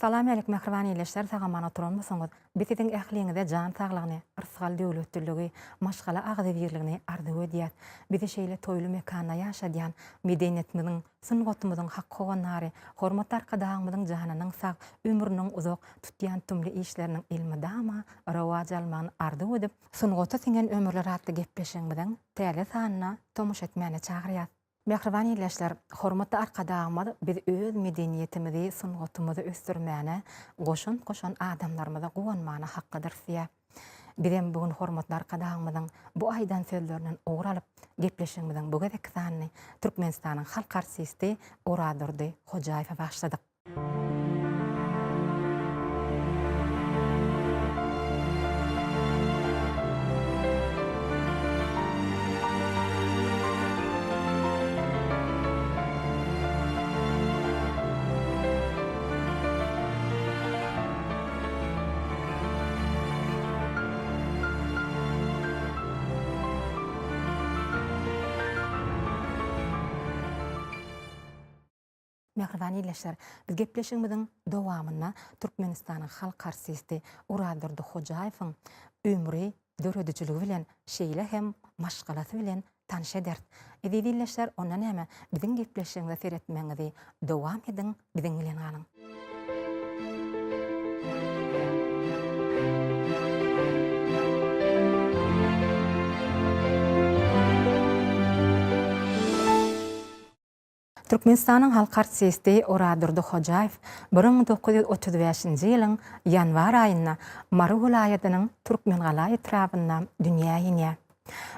Salam älik mähriban ildeşler sag-aman oturanmysyňyz? Biz siziň ähliňize jan saglygyny, yrsgal-döwletliligi, maşgala agzybirligini arzuw edýäs. Bizi şeýle toýly mekanda ýaşadýan, medeniýetimiziň, sungatymyzyň hak howandary, hormatly Arkadagymyzyň janynyň sag, ömrüniň uzak, tutýan tümli işleriniň elmydama rowaç almagyny arzuw edip, Sungata siňen ömürler atly gepleşigimiziň täze sanyna tomaşa etmäne çagyrýas. Mähriban ildeşler, hormatly Arkadagymyz biz öz medeniýetimizi, sungatymyzy ösdürmäne goşant goşan adamlarymyza guwanmana haklydyrys diýýär. Bizem bu gün hormatly Arkadagymyzyň bu aýdan sözlerinden ugur alyp, gepleşigimiziň bu gezekki sanyny Türkmenistanyň halk artisti Orazdurdy Hojaýewe bagyşladyk. Mähriban ildeşler, biz gepleşigimiziň dowamynda Türkmenistanyň halk artisti Orazdurdy Hojaýewiň ömri, döredijiligi bilen, şeýle hem maşgalasy bilen tanyş ederis. Eziz ildeşler, onda näme, biziň gepleşigimize seretmegiňizi dowam ediň, biziň bilen galyň! Türkmenistanyň halk artisti Orazdurdy Hojaýew 1935-nji ýylyň ýanwar aýynda Mary welaýatynyň Türkmengala etrabynda dünýä inýär.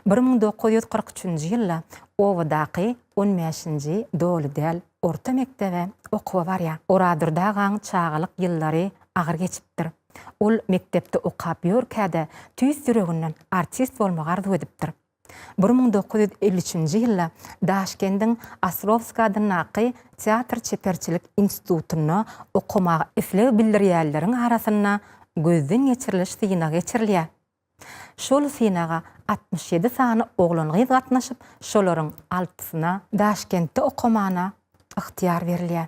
1943-nji ýylda obadaky on bäşinji doly däl orta mekdebe okuwa barýar. Orazdurdy agaň çagalyk ýyllary agyr geçipdir. Ol mekdepde okap ýörkä-de tüýs ýüreginden artist bolmagy arzuw edipdir. 1953-nji ýylda Daşkendiň Ostrowskiý adyndaky teatr çeperçilik institutynda okamaga isleg bildirýänleriň arasynda gözden geçiriliş synagy geçirilýär. Şol synaga 67 sany oglan-gyz gatnaşyp, şolaryň altysyna Daşkentde okamana ygtyýar berilýär.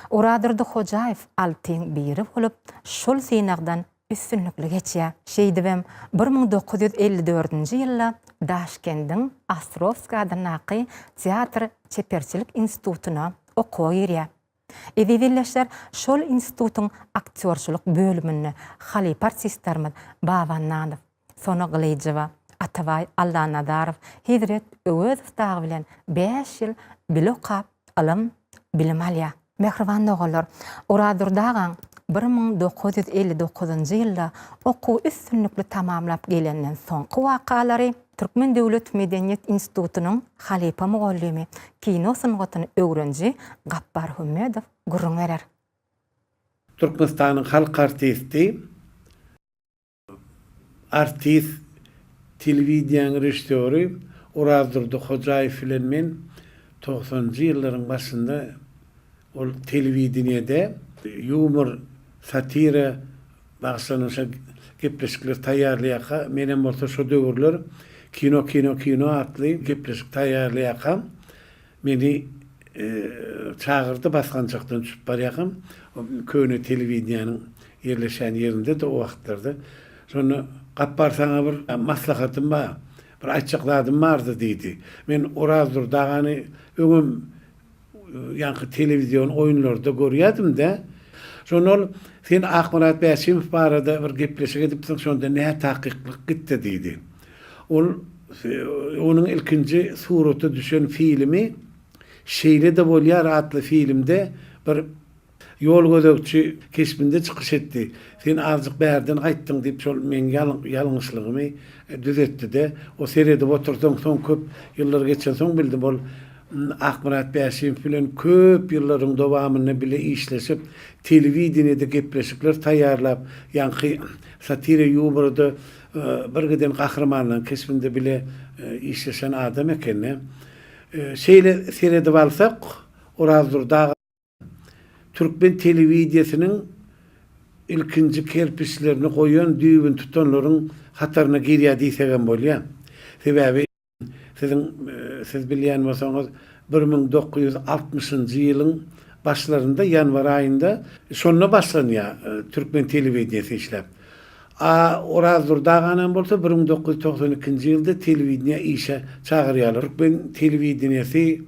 Orazdurdy Hojaýew altyň biri bolup, şol synagdan üstünlikli geçýär. Şeýdibem, 1954-nji ýylda Daşkendiň Ostrowskiý adyndaky teatr çeperçilik institutyna okuwa girýär. Eziz ildeşler, şol institutyň aktýorçylyk bölüminde halypa artistlerimiz Baba Annanow, Sona Gylyjowa, Atabaý Allanazarow, Hezret Öwezow dagy bilen bäş ýyl bile okap, ylym, bilim alýar. Mähriban doganlar, Orazdurdy agaň 1959-njy ýylda okuwy üstünlikli tamamlap gelenden soňky wakalary Türkmen döwlet medeniýet institutynyň halypa mugallymy, kino sungatyny öwreniji Gapbar Hümmedow gürrüň berer. Türkmenistanyň halk artisti. Artist, telewideniýäniň režissýory Orazdurdy Hojaýew bilen men togsanynjy ýyllaryň başynda ol telewideniýede ýumor, satira bagyşlanan şo gepleşikleri taýýarlaýarka, menem bolsa şo döwürler Kino, kino, kino atly gepleşik taýýarlaýarkam, Meni çagyrdy, basgançakdan düşüp barýarkam, köne telewideniýäniň ýerleşýän ýerinde-de o wagtlarda. Şonda, Gapbar saňa bir maslahatym bar, bir aýtjak zadym bardy diýdi. Men Orazdurdy agany öňem ýaňky telewizion oýunlarda görýärdim-de. Şonda ol, Sen Akmyrat Bäşimow barada bir gepleşik edipsiň, şonda nätakyklyk gitdi diýdi. Ol onuň ilkinji surata düşen filmi Şeýle-de bolýar atly filmde bir ýol gözegçi keşbinde çykyş etdi. Sen azjyk bärden gaýtdyň diýip şol meň ýalňyşlygymy düzetdi-de, o seredip otursaň soň köp ýyllar geçensoň bildim ol Akmyrat Bäşimow bilen köp ýyllaryň dowamynda bile işleşip, telewideniýede gepleşikler taýýarlap, ýaňky satira-ýumorda Bir giden gahrymanlaryň keşbinde bile işleşen adam ekeni. Şeýle seredip alsak, Orazdurdy aga türkmen telewideniýesiniň ilkinji kerpiçlerini goýan, düýbüni tutanlaryň hataryna girýär diýsegem bolýar. Sebäbi Siziň, siz bilýän bolsaňyz, 1960-njy ýylyň başlarynda, ýanwar aýynda şonda başlanýar türkmen telewideniýesi işläp. A Orazdurdy aganam bolsa 1992-nji ýylda telewideniýä işe çagyrýarlar. Türkmen telewideniýesi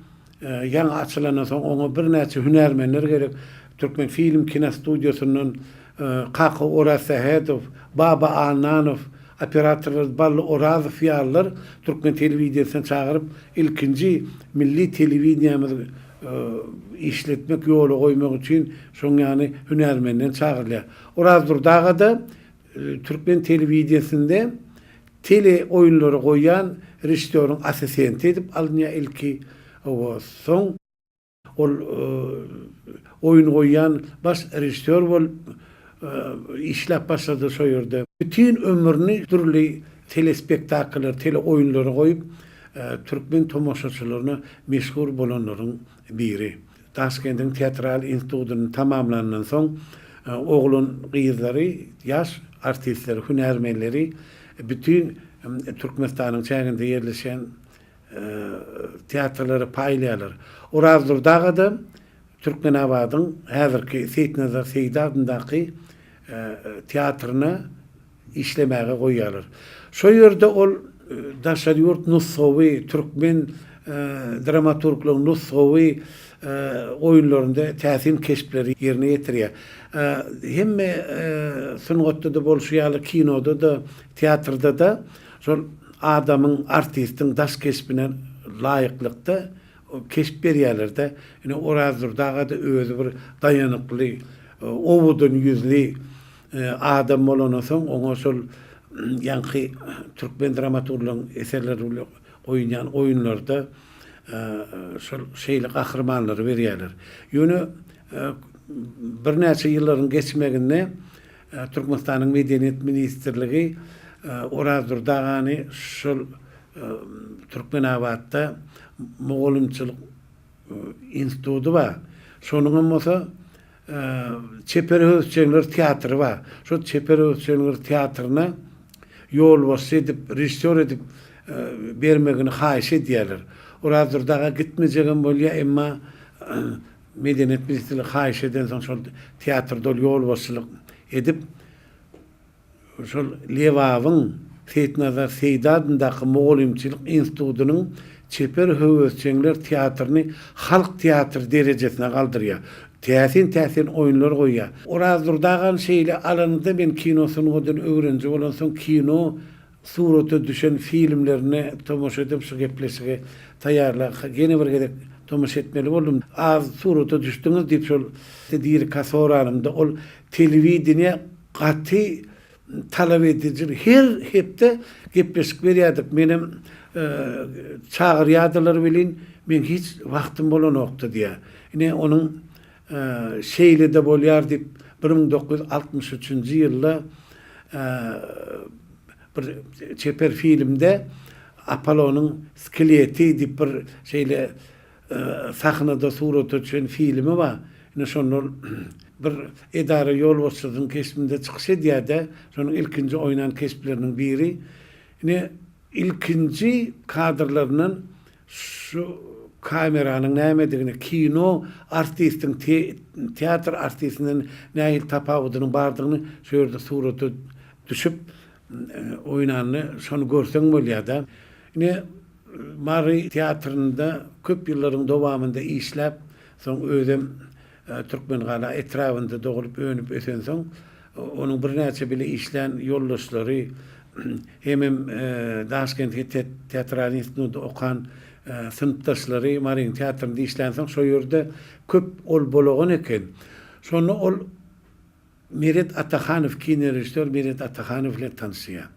Ýaňy açylandan soň oňa birnäçe hünärmenler gerek. Türkmenfilm kinostudiýasyndan Kaka Orazsähedow, Baba Annanow, operatorlar Bally Orazow ýalylar türkmen telewideniýesine çagyryp, ilkinji milli telewideniýämizi işletmek, ýola goýmak üçin şoň ýaly hünärmenden çagyrylýar. Orazdurdy aga-da türkmen telewideniýesinde Tele oýunlary goýýan režissýoryň assisenti edip alynýar ilki, hawa, soň ol oýun goýýan baş režissýor bolup işläp başlady şo ýerde. Bütin ömrüni dürli telespektakllar, tele oýunlary goýup, türkmen tomaşaçylaryna meşhur bolanlaryň biri. Daşkendiň teatral institutyny tamamlandan soň, oglan-gyzlary, ýaş artistleri, hünärmenleri bütin Türkmenistanyň çäginde ýerleşýän teatrlara paýlaýarlar. Orazdurdy aga-da Türkmenabadyň häzirki Seýitnazar Seýdi adyndaky teatryna işlemäge goýýarlar. Şo ýerde ol daşary ýurt nusgawy, türkmen dramaturglaryň nusgawy oýunlarynda täsin keşpleri ýerine ýetirýär. Hemme sungatda-da bolşy ýaly, kinoda-da, teatrda-da şol adamyň, artistiň daş keşbine laýyklykda keşp berýärler-de. Ine, Orazdurdy aga-da özi bir daýanykly, owadan ýüzli Adam bolanasoň oňa şol ýaňky türkmen dramaturlaryň eserleri bilen oýnaýan oýunlarda şol şeýle gahrymanlary berýärler. Ýöne birnäçe ýyllaryň geçmeginde Türkmenistanyň Medeniýet ministrligi Orazdurdy agany şol Türkmenabatda mugallymçylyk instituty bar. Şonuňam bolsa Çeper höwesjeňler teatry bar. Şol çeper höwesjeňler teatryna ýolbaşçy edip, režissýor edip bermegini haýyş edýärler. Orazdurdy aga gitmejegem bolýar, emma Medeniýet ministrligi haýyş edensoň şol teatrda ol ýolbaşçylyk edip, Şol Lebabyň Seýitnazar Seýdi adyndaky mugallymçylyk institutynyň çeper höwesjeňler teatryny halk teatry derejesine galdyrýar. Täsin-täsin oýunlar goýýar. Orazdurdy agany şeýle alanynda men kino sungatyny öwreniji bolansoň kino surata düşen filmlerine tomaşa edip şu gepleşigi taýýarlaka ýene bir gezek tomaşa etmeli boldum. Az surata düşdüňiz diýip şol dirikä soranymda ol telewideniýe Gaty talap ediji her hepde gepleşik berýärdik menem çagyrýardylar welin meň hiç wagtym bolanokdy diýýär. Ine onuň şeýle-de bolýar diýip 1963-nji ýylda bir çeper filmde Apollonyň skeleti diýip bir şeýle Sahnada surata düşen filmi bar. Ine şonda ol bir edara ýolbaşçysynyň keşbinde çykyş edýär-de, şonuň ilkinji oýnan keşpleriniň biri. Ine ilkinji kadrlaryndan şu kameranyň nämedigini, kino artistiň teatr artistinden nähili tapawudynyň bardygyny şu ýerde surata düşüp oýnanyny şony görseň bolýar-da. Ine Mary teatrynda köp ýyllaryň dowamynda işläp, soň özem Türkmengala etrabynda doglup önüp ösensoň, onuň birnäçe bile işlän ýoldaşlary hemem Daşkentki teatral institutynda okan synpdaşlary Maryň teatrynda işlänsoň şo ýerde köp ol bolagan eken. Şonda ol Meret Atahanow kinorežissýor Meret Atahanow bilen tanyşýar.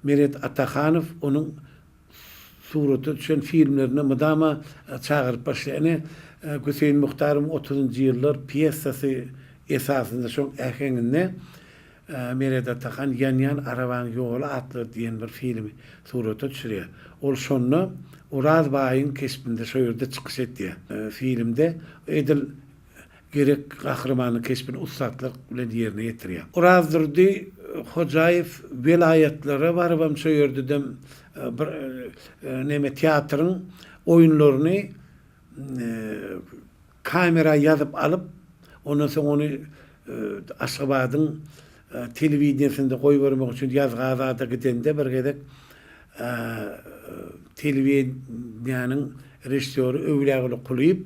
Meret Atahanow onuň surata düşen filmlerine mydama çagyryp başlaýar. Ine, Güseýin Muhtarowyň Otuzynjy ýyllar pýesasy esasynda şoň äheňinde Meret Atahan Ýanýan arabaň ýoly atly diýen bir filmi surata düşürýär. Ol şonda Oraz baýyň keşbinde şo ýerde çykyş edýär. Filmde edil Gerek gahrymanyň keşbini ussatlyk bilen ýerine ýetirýär. Orazdurdy Hojaýew welaýatlara barybam şo ýerdedem bir neme teatryň oýunlaryny. Kamera ýazyp alyp, ondan soň ony Aşgabadyň telewideniýesinde goýbermek üçin ýazga zada gidende bir gezek telewideniýäniň režissýory Öwlüýaguly Kulyýew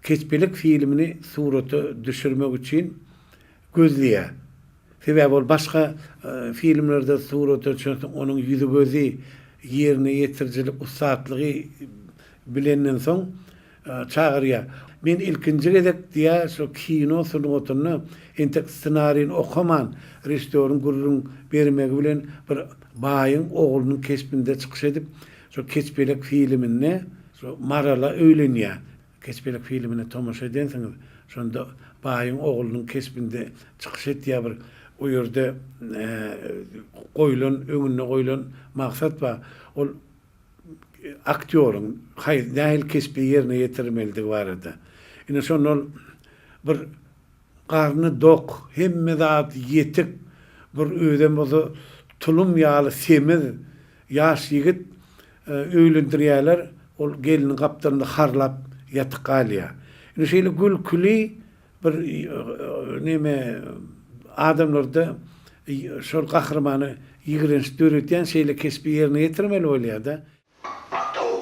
Keçpelek filmini surata düşürmek üçin gözleýär. Sebäbi ol başga filmlerde surata düşensoň onuň ýüzi-gözi, ýerine ýetirijilik ussatlygy bilenden soň çagyrýar. Men ilkinji gezek diýýär, şo kino sungatynda entek ssenarini okaman, režissýoryň gürrüň bermegi bilen bir baýyň oglunyň keşbinde çykyş edip, şo Keçpelek filminde şo Marala öýlenýär. Keçpelek filmine tomaşa edensiňiz. Şonda baýyň oglunyň keşbinde çykyş etýär bir o ýerde goýlan öňünde goýlan maksat bar. Ol aktýoryň haýsy nähili keşbi ýerine ýetirmelidigi barada. Ine şonda ol bir Garny dok, hemme zady ýetik, bir özem bolsa tulum ýaly semiz ýaş ýigit öýlendirýärler, ol gelniň gapdalynda harlap ýatyp galýar. Indi şeýle gülküli bir neme adamlarda şol gahrymana ýigrenç döredýän şeýle keşbi ýerine ýetirmeli bolýar-da. Ataw,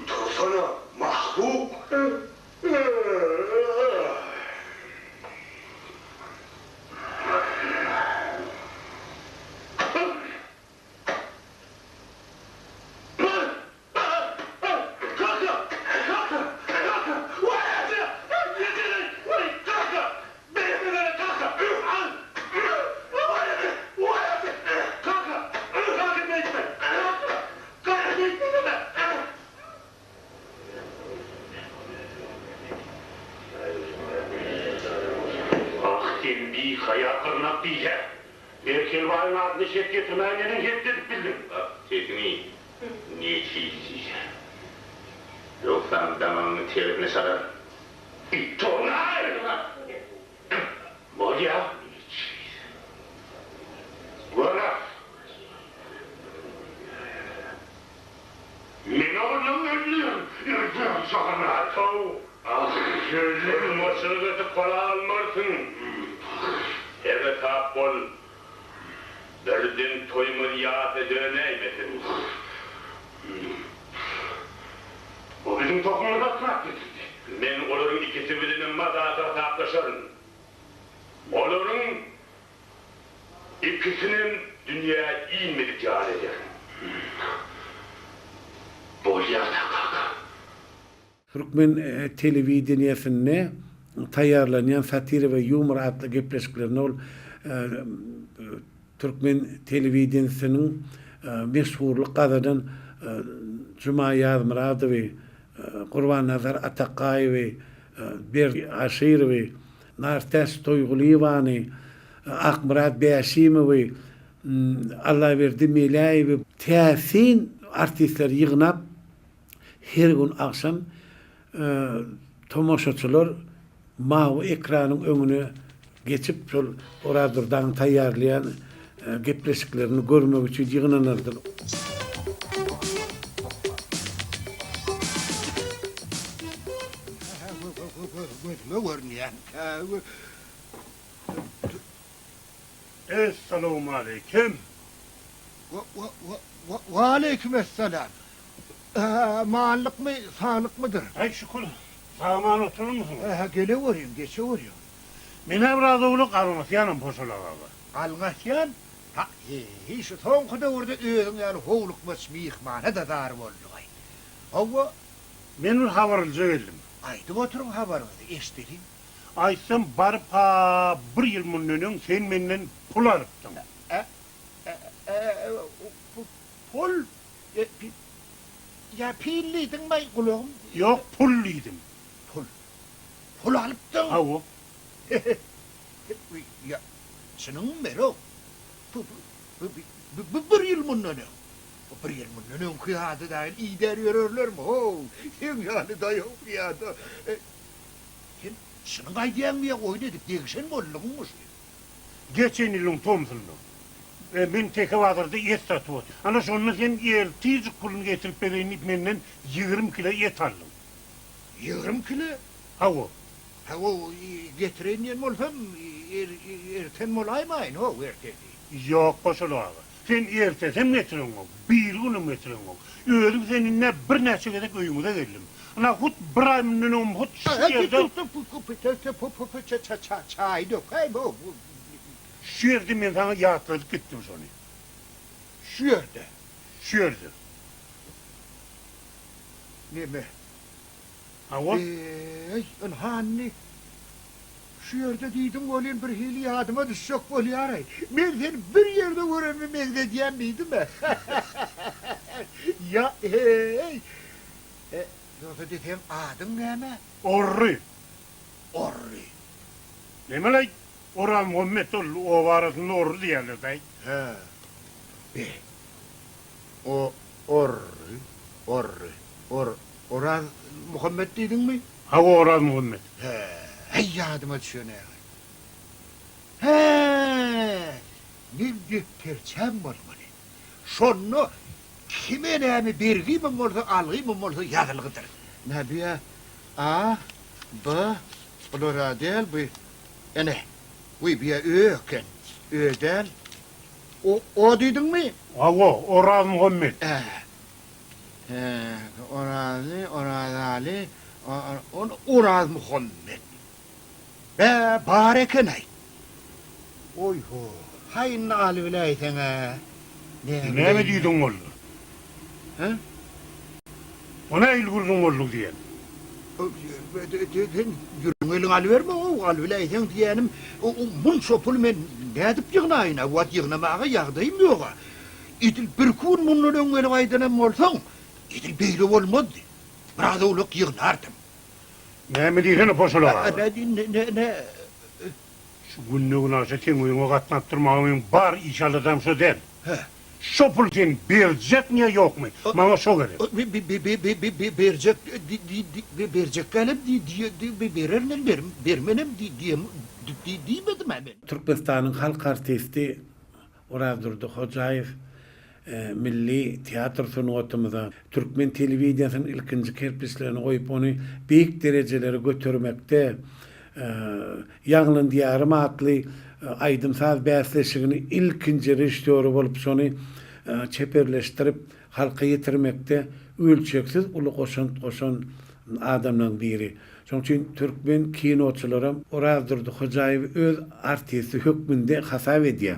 tursana, mahluk! Kaka! Kaka! Kaka! Waý eje! Ejele! Waý kaka! Beýle kaka! Al! Waý eje! Waý eje! Kaka! Kaka beýtme! Kaka! Kaka beýtmesene! Ah, sen bihaýa gyrnak diýsä! Berkeli baýyň adyna şek getirmäge neneň het edip bildiň? Gap sesiňi, neçiz diýsä. Ýogsam damagyňy tersine çalaryn. It tonaý! Bolýa. Neçiz. Görä. Men ogluny öldürin, öldürin şohana. Ataw, Ah, öldürin. Tutmaçylyk edip gala almarsyň. Seresap bol. Birden toýumyz ýasa dönäýmesin. O biziň tohumymyzy asrap getirdi. Men olaryň ikisi bilenem mazaly hasaplaşaryn. Olaryň ikisinem dünýä inmedik ýaly ederin. Bolýa-da, kaka. Türkmen telewideniýesinde taýýarlanýan Satira we ýumor atly gepleşiklerinde ol türkmen telewideniýesiniň meşhurlyk gazanan Juma Ýazmyradowy, Gurbannazar Atakgaýewi, Berdi Aşyrowy, Nartäç Toýgulyýewany, Akmyrat Bäşimowy, Allaberdi Meläýewi täsin artistleri ýygnap, Her gün agşam tomaşaçylar mawy ekranyň öňüne geçip, şol Orazdurdy agyň taýýarlaýan gepleşiklerini görmek üçin ýygnanardylar. Gözüme görünýänkä. Essalawmaleýkim. Waleýkim essalam. Amanlykmy, saglykmydyr? Aý, şükür. Sag-aman oturarmysyňyz? Hä, geleweriň, geçeweriň. Men-ä biraz owlak galňasýanam, Poşalak aga. Galňasýan? Ha-heý, şu soňky döwürde özüň ýaly howlukmaç myhmana-da zar boldugaý. Hawa. Men bir habar alyja geldim. Aýdyp oturyň habaryňyzy, eşideliň. Aýtsam, baryp-ha bir ýyl mundan öň sen menden pul alypdyň. Ä-ä-ä, pul? Ýa pil diýdiňmi, gulagym? Ýok, pul diýdim. Pul. Pul alypdyň? Hawa. Ýa, çynyňmy Merow? Bu bir ýyl mundan öň. Bir ýyl mundan öňki zady daýyl idär ýörerlermi, how, seň ýaly daýaw pyýada. Sen çynyňy aýdýaňmy ýa oýun edip degişen boldugyňmy şu? Geçen ýylyň tomsunda men Teke bazarda et satyp otyryn. Ana şonda sen ertirjik puluny getirip bereýin diýip menden 20 kilo et aldyň. 20 kile? Hawa. Hawa, getireýin diýen bolsam, erten bolaýmaýyn, how, ertesi. Ýok, Poşaly aga. Sen ertesem getireňok, birigünem getireňok. Özüm sen indi birnäçe gezek öýüňize geldim. Ynha, hut bir aý mundan öňem hut şu ýerde. Çaý dökäý, how. Şu ýerde men saňa ýatladyp gitdim şony. Şu ýerde? Şu ýerde. Neme? Hawa. Eý, ynha indi. Şu ýerde diýdiň welin birhili ýadyma düşjek bolýar-aý. Men seni bir ýerde görenime meňzedýän diýdim-ä. Ýa, heý. E, ýogsa diýseň adyň näme? Orry. Orry. Neme-laý, Orazmuhammet ol, oba arasynda Orry diýýärler-däý. Hä. Be. O, Orry, Orry, Or, Oraz Muhammet diýdiňmi? Hawa, Oraz Muhammet. Hä, häý ýadyma düşen-ä. Hä, meň depderçäm bolmaly. Şonda kime näme bergimem bolsa, algymam bolsa ýazylgydyr. Nä bu-ýa A, B, bular-a däl, bu, ene, wiý, bu-ýa Ö eken. Ö däl. O, O diýdiňmi? Hawa, Orazmuhammet. Hä. Hä, Orazly, Orazaly, ol Orazmuhammet. Bä, bar eken-aý. Oý-ho, haý indi alybiläýseň-ä. Näme diýdiň boldy? Hä? O nähili gürrüň boldy diýen? Sen ýürüň eliňe alyberme-ow, alybiläýseň diýýänim, munça puly men nädip ýygnaýyn-a, bu wagt ýygnamaga ýagdaýym ýog-a. Edil birki gün mundan öň gelip aýdanam bolsaň, edil beýle bolmazdy. Biraz owlak ýygnardym. Näme diýsene Poşal aga? Nä, nä, nä? Şu günde-günaşa seň öýüňe gatnap durmaga meň bar iş-aladam şo däl. Hä. Şo puly sen berjekmi ýa ýokmy? Maňa şo gerek. Berjek, berjek dälem bererinem, bermenem diýmedim-ä men. Türkmenistanyň halk artisti Orazdurdy Hojaýew milli teatr sungatymyza, türkmen telewideniýesiniň ilkinji kerpiçlerini goýup, ony beýik derejelere götermekde Ýaňlan Diýarym atly aýdym-saz bäsleşigini ilkinji režissýory bolup şony çeperleşdirip, halka ýetirmekde ölçegsiz uly goşant goşan adamlaryň biri. Şonuň üçin türkmen kinoçylaram Orazdurdy Hojaýewi öz artisti hökmünde hasap edýär.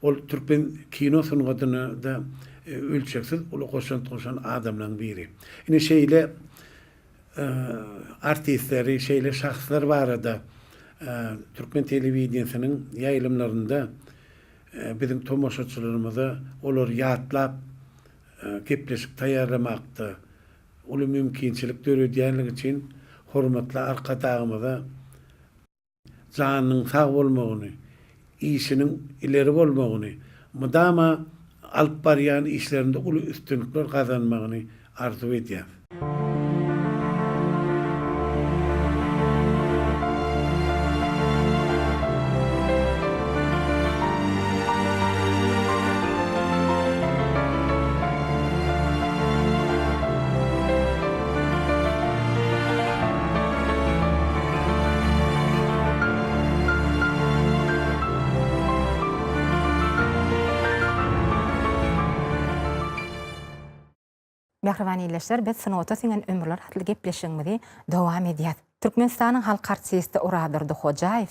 Ol türkmen kino sungatyna-da ölçegsiz uly goşant goşan adamlaryň biri. Ine şeýle artistleri, şeýle şahslar barada türkmen telewideniýesiniň ýaýlymlarynda biziň tomaşaçylarymyza olary ýatlap gepleşik taýýarlamakda uly mümkinçilik döredýänligi üçin hormatly Arkadagymyza janynyň sag bolmagyny, işiniň ileri bolmagyny, mydama alyp barýan işlerinde uly üstünlikler gazanmagyny arzuw edýäs. Mähriban ildeşler, biz Sungata siňen ömürler atly gepleşigimizi dowam edýäs. Türkmenistanyň halk artisti Orazdurdy Hojaýew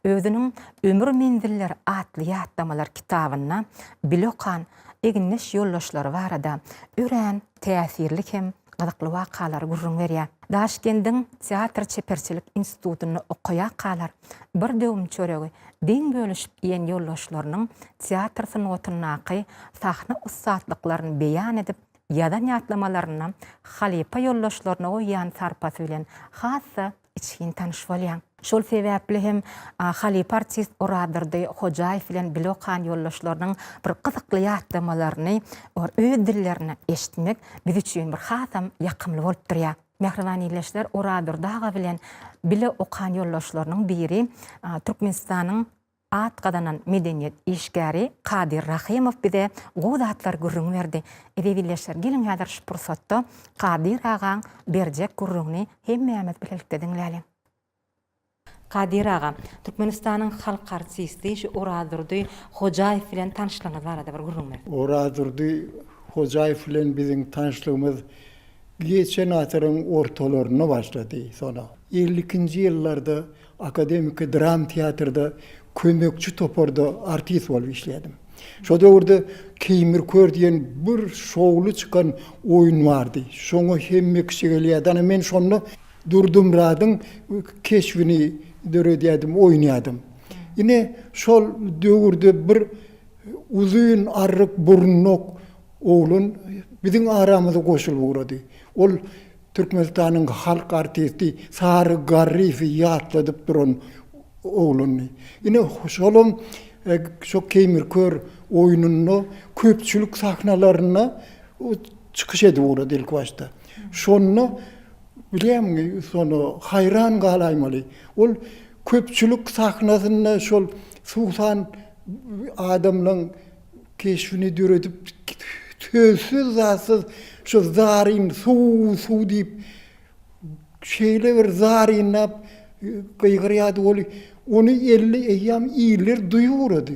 özüniň Ömür menzilleri atly ýatlamalar kitabynda bile okan egindeş ýoldaşlary barada örän täsirli hem gyzykly wakalary gürrüň berýär. Daşkendiň teatr çeperçilik institutynda okaýarkalar bir döwüm çöregi deň bölüşip iýen ýoldaşlarynyň teatr sungatyndaky sahna ussatlyklaryny beýan edip ýazan ýatlamalarynda halypa ýoldaşlaryna goýýan sarpasy bilen has-da içgin tanyş bolýaň. Şol sebäpli hem halypa artist Orazdurdy Hojaýew bilen bile okan ýoldaşlarynyň bir gyzykly ýatlamalaryny öz dillerinde eşitmek biz üçin bir hasam ýakymly bolup durýar. Mähriban ildeşler, Orazdurdy aga bilen bile okan ýoldaşlarynyň biri Türkmenistanyň. At gazanan medeniýet işgäri Kadyr Rahymow bize gowy zatlar gürrüň berdi. Eziz ildeşler, geliň häzir şu pursatda Kadyr agaň berjek gürrüňini hemmämiz bilelikde diňläliň. Kadyr aga, Türkmenistanyň halk artisti şu Orazdurdy Hojaýew bilen tanyşlygyňyz barada bir gürrüň ber. Orazdurdy Hojaýew bilen biziň tanyşlygymyz geçen asyryň ortalarynda başlady. Sona. 52-nji ýyllarda Akademiki dram teatrda kömekçi toparda artist bolup işledim. Şo döwürde Keýmir kör diýen bir şowly çykan oýun bardy. Şoňa hemme kişi gelýärdi. Ana men şonda Durdymyradyň keşbini döredýärdim, oýnaýardym. Ine, şol döwürde bir uzyn arryk burunlak oglan biziň aramyza goşulyp ugrady. Ol Türkmenistanyň halk artisti Sary Garryýewi ýatladyp duran oglandy. Ine, şolam şo Keýmir kör oýnunda köpçülik sahnalarynda çykyş edip ugrady ilkibaşda. Şonda Bilýäňmi, Sona, haýran galaýmaly. Ol köpçülik sahnasynda şol suwsan adamlaň keşbini döredip, sözsüz-zatsyz şo zaryn suw, suw diýip, şeýle bir zarynlap gygyrýardy weli, ony elli eýýäm iller duýup ugrady.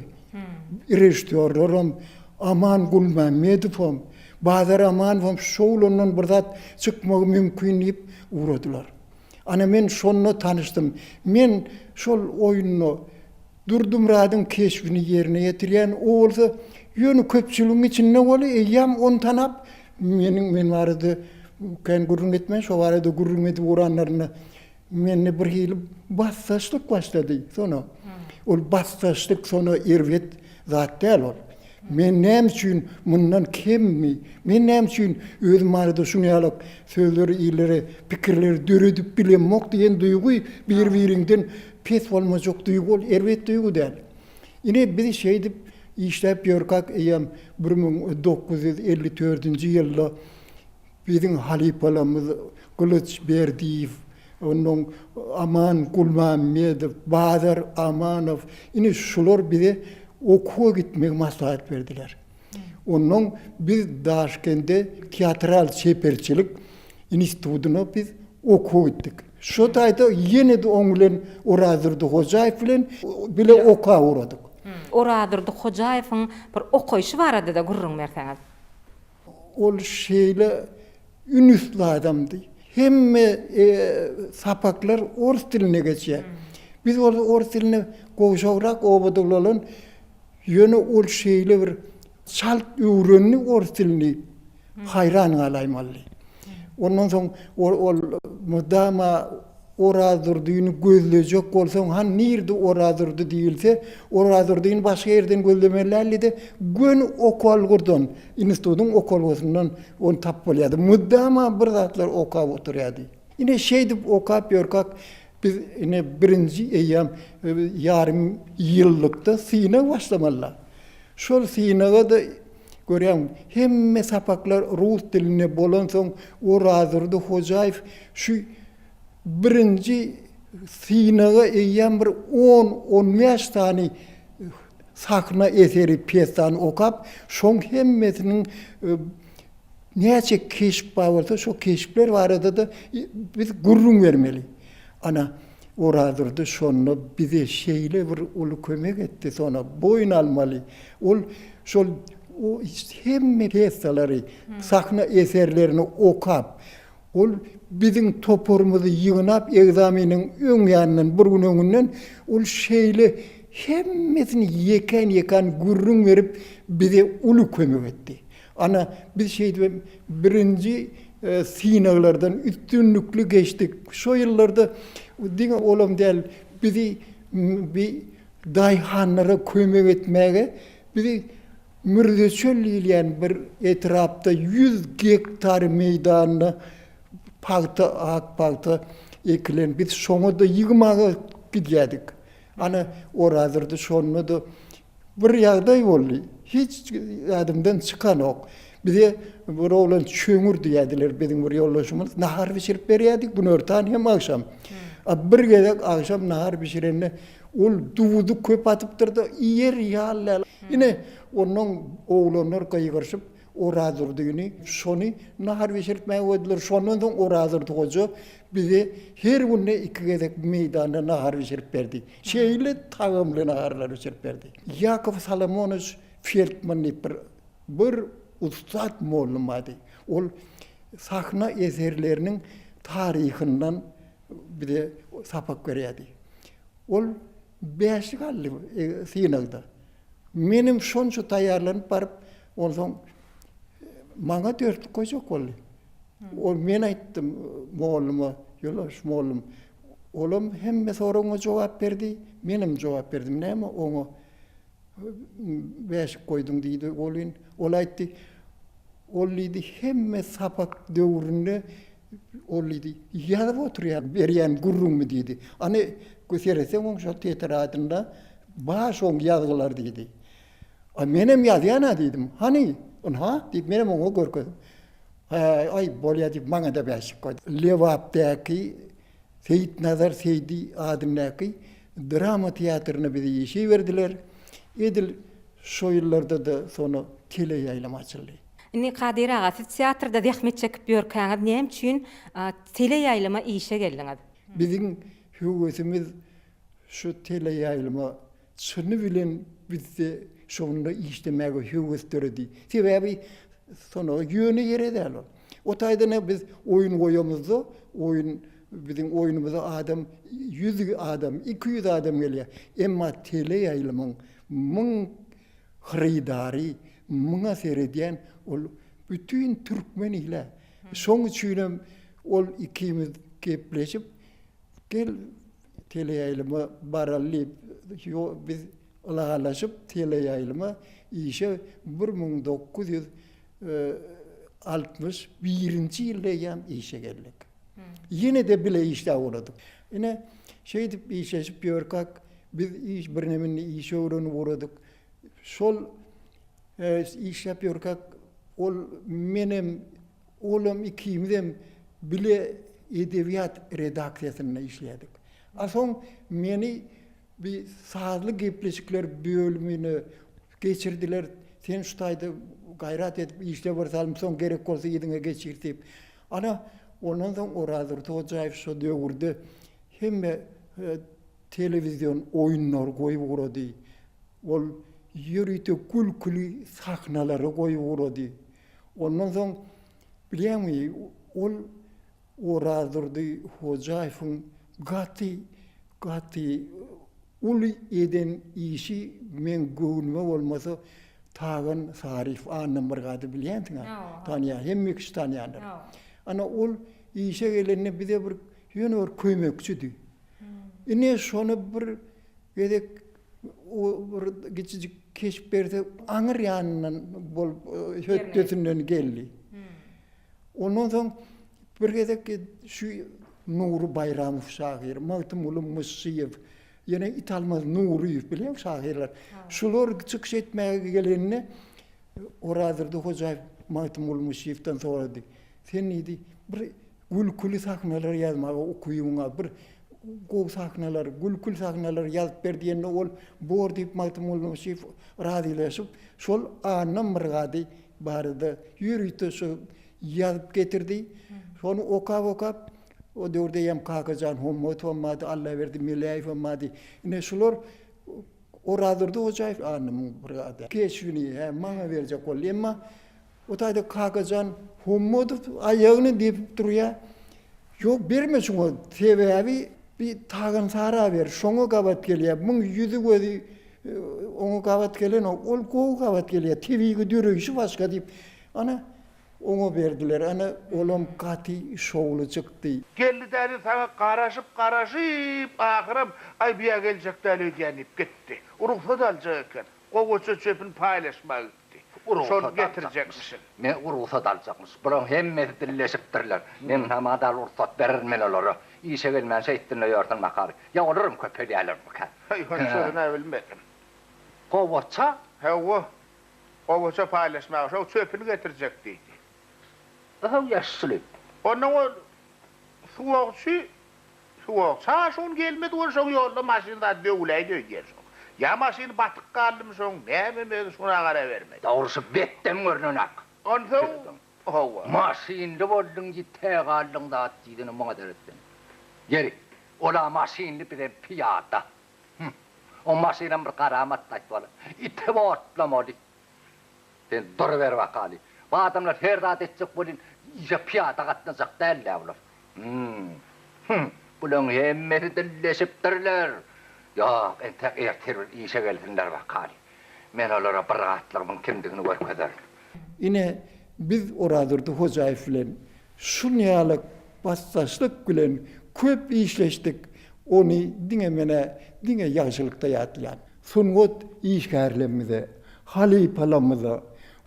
Režissýorlaram, Aman Gulmämmedowam, Bazar Amanowam şowlandan bir zat çykmagy mümkin diýip ugradylar. Ana men şonda tanyşdym. Men şol oýunda Durdymyradyň keşbini ýerine ýetirýän, o bolsa ýöne köpçüligiň içinde weli eýýäm ony tanap, meniň men barada kän gürrüň etmän, şo barada gürrüň edip ugranlarynda Mende bir hili basdaşlyk başlady Sona. Ol basdaşlyk Sona erbet zat däl ol. Men näme üçin mundan kemmi? Men näme üçin özüm barada şuny ýalak sözleri, illere pikirleri döredip bilemok diýen duýgy bir-biriňden pes bolmajak duýgy ol erbet duýgy däl. Ine biz şeýdip işläp ýörkäk eýýäm 1954-nji ýylda Biziň halypalarymyz Gylyç Berdiýew, onnoň Aman Gulmämmedow, Bazar Amanow, ine şular bize okuwa gitmegi maslahat berdiler. Onnoň biz Daşkende teatral çeperçilik institutyna biz okuwa gitdik. Şo taýda ýene-de oň bilen Orazdurdy Hojaýew bilen bile oka ugradyk. Orazdurdy Hojaýewiň bir okaýşy barada-da gürrüň berseňiz. Ol şeýle ünüsli adamdy. Hemme sapaklar ors dilinde geçýär. Biz bolsa ors dilinde gowşagrak obada ulalan, ýöne ol şeýle bir çalt öwrendi ors dilini, haýran galaýmaly. Ondan soň ol mydama Orazdurdyny gözlejek bolsaň, han nirde Orazdurdy diýilse, Orazdurdyny başga ýerden gözlemeli däldi-de, göni okalgurdan, institutyň okalgasyndan ony tapyp bolýardy. Mydama bir zatlar okap oturýardy. Ine, şeýdip okap ýörkäk, biz ine birinji eýýäm ýarym ýyllykda synag başlamaly-da. Şol synaga-da görýäň, hemme sapaklar rus dilinde bolansoň, Orazdurdy Hojaýew şu Birinji synaga eýýäm bir on, on bäş sany sahna eseri, pýesany okap, şoň hemmesiniň näçe keşp bar bolsa, şo keşpler barada-da biz gürrüň bermeli. Ana, Orazdurdy şonda bize şeýle bir uly kömek etdi, sona boýun almaly. Ol şol hemme pýesalary, sahna eserlerini okap, Ol biziň toparymyzy ýygnap ekzameniň öň ýanyndan bir gün öňünden ol şeýle hemmesini ýekän-ýekän gürrüň berip bize uly kömek etdi. Ana biz şeýdibem birinji synaglardan üstünlikli geçdik. Şo ýyllarda diňe olam däl bizi bi daýhanlara kömek etmäge bizi Mürzeçöl diýilýän bir etrapda 100 gektar meýdanda pagta, ak pagta ekilen. Biz şoňa-da ýygmaga gidýärdik. Ana, Orazdurdy şonda-da bir ýagdaý boldy. Hiç ýadymdan çykanok. Bize bir oglan Çöňür diýýärdiler, biziň bir ýoldaşymyz nahar bişirip berýärdi, günortan hem agşam. A bir gezek agşam nahar bişirende. Ol duzy köp atypdyr-da, iýer ýaly däl. Ine, onnoň oglanlar gygyryşyp, Orazdurdyny şony nahar bişirtmäge goýdular. Şondan soň Orazdurdy hoja bize her günde iki gezek meýdanda nahar bişirip berdi. Şeýle tagamly naharlar bişirip berdi. Ýakow Solomonowiç Feldman diýip bir bir ussat mollum bardy. Ol sahna eserleriniň taryhyndan bize sapak berýärdi. Ol bäşlik aldy synagda. Menem şonça taýýarlanyp baryp, onsoň maňa dörtlük goýjak boldy. Ol men aýtdym molluma, ýoldaş mollum, olam hemme soragyňa jogap berdi, menem jogap berdim. Näme oňa bäşik goýduň diýdi welin, ol aýtdy, ol diýdi hemme sapak döwründe ol diýdi ýazyp oturýar berýän gürrüňimi diýdi. Ana seretseň oň şol tetradynda bar şoň ýazgylary diýdi. A menem ýazýan-a diýdim. Hany, ynha diýip menem oňa görkezdim. Hä, aý bolýa diýip maňa-da bäşik goýdy. Lebapdaky Seýitnazar Seýdi adyndaky drama teatryna bizi işe iberdiler. Edil şo ýyllarda-da soňra teleýaýlym açyldy. Indi Kadyr aga, siz teatrda zähmet çekip ýörkäňiz näme üçin teleýaýlyma işe geldiňiz? Biziň höwesimiz şu teleýaýlyma Çyny bilen bizde şonda işlemäge höwes döredi. Sebäbi sonaga ýöne ýere däl ol. O taýdan biz oýun goýamyzda, oýun biziň oýnumyza adam 100 adam, 200 adam gelýär. Emma teleýaýlymyň muň hyrydary, muňa seredýän ol bütin türkmen ile. Şoň üçinem ol ikimiz gepleşip, gel Teleýaýlyma baraly diýip, biz ylalaşyp teleýaýlyma işe 1961-nji ýylda eýýäm işe geldik. Ýene-de bile işläp ugradyk. Ine, şeýdip işleşip ýörkäk, biz iş birneme iş öwrenip ugradyk. Şol işläp ýörkäk, ol menem Olam ikimizem bile edebiýat redaksiýasynda işleýärdik. A soň meni bir sazly gepleşikler bölümine geçirdiler. Sen şu taýda gaýrat edip işle bir salym, soň gerek bolsa yzyňa geçir diýip. Ana, ondan soň Orazdurdy Hojaýew şo döwürde hemme telewizion oýunlary goýup ugrady. Ol ýörite gülküli sahnalary goýup ugrady. Ondan soň, bilýäňmi, ol Orazdurdy Hojaýewiň gaty, gaty uly eden işi meň göwnüme bolmasa Tagan Saryýew Annamyrgady bilýänsiň-ä, tanýan, hemme kişi tanýandyr. Ana, ol işe gelende bize bir ýöne bir kömekçidi. Ine, şony bir gezek O bir kiçijik keşp berse aňyr ýanyndan bolup hötdesinden geldi. Ondan soň bir gezek şu Nury Baýramow şahyr, Magtymguly Myşşyýew, ýene Italmaz Nuryýew bilýäň şahyrlar. Şular çykyş etmäge gelende Orazdurdy Hojaýew Magtymguly Myşşyýewden sorady. Sen diýdi, bir gülküli sahnalar ýazmaga ukybyň bar, bir gowy sahnalar, gülküli sahnalar ýazyp ber diýende ol bor diýip Magtymguly Myşşyýew razylaşyp, şol Anna Myrgady barada ýörite şu ýazyp getirdi. Şony okap-okap, o döwürde eýýäm Kakajan Hommatowam bardy, Allaberdi Meläýewem bardy. Ine şular Orazdurdy Hojaýew Anna Myrgady keşbini hä maňa berjek boldy. Emma O taýda Kakajan Hommadow aýagyny depip durýar. Ýok, berme şuňa, sebäbi bir Tagan Sara ber, şoňa gabat gelýär. Muň ýüzi-gözi oňa gabat gelenok, ol gowy gabat gelýär, tebigy döreýşi başga diýip, ana, oňa berdiler. Ana, olam gaty şowly çykdy. Geldi däli saňa garaşyp garaşyp ahyram aý buýa geljek däl öýdýän diýip gitdi. Rugsat aljak eken. Gowaça çöpüni paýlaşmaga gitdi. Şony getirjekmişin. Men rugsat aljakmyş. Bulaň hemmesi dilleşipdirler. Men hamadal rugsat bererin men olara. Işe gelmän şeýtdin-de ýörsün Makar. Ýa olaram köpelýärlermikä? Haý, onçasyna bilmedim. Gowaça? Hawa. Gowaça paýlaşmaga şo çöpüni getirjek diýdi. Öhew ýaşuly. Onnoň ol suwagçy. Suwag çaşun gelmedi ol şoň ýolda maşyn zat döwüläýdi öýdýän şoň. Ýa maşyny batyk galdymy şoň nämemi özi şuna garabermedi. Dogrusy betden görnenak. Onsoň hawa. Maşynly bolduň ýite galdyň zat diýdini muňa seret sen. Ýeri, ol-a maşynly bizem pyýada. Hüm. O maşynam bir garamat aýtmaly. Ite otlamaly. Sen duruber bakaly. Bu adamlar her zat etjek welin, işe pyýada gatnajak däl-dä bular. Hüm. Hüm. Bulaň hemmesi dilleşipdirler. Ýok, entek ertir bir işe gelsinler bakaly. Men olara bir gatlygymyň kimdigini görkezerin. Ine, biz Orazdurdy Hojaýew bilen şunýaly basdaşlyk bilen köp işleşdik, ony diňe men-ä diňe ýagşylykda ýatlaýan. Sungat işgärlerimize, halypalarymyza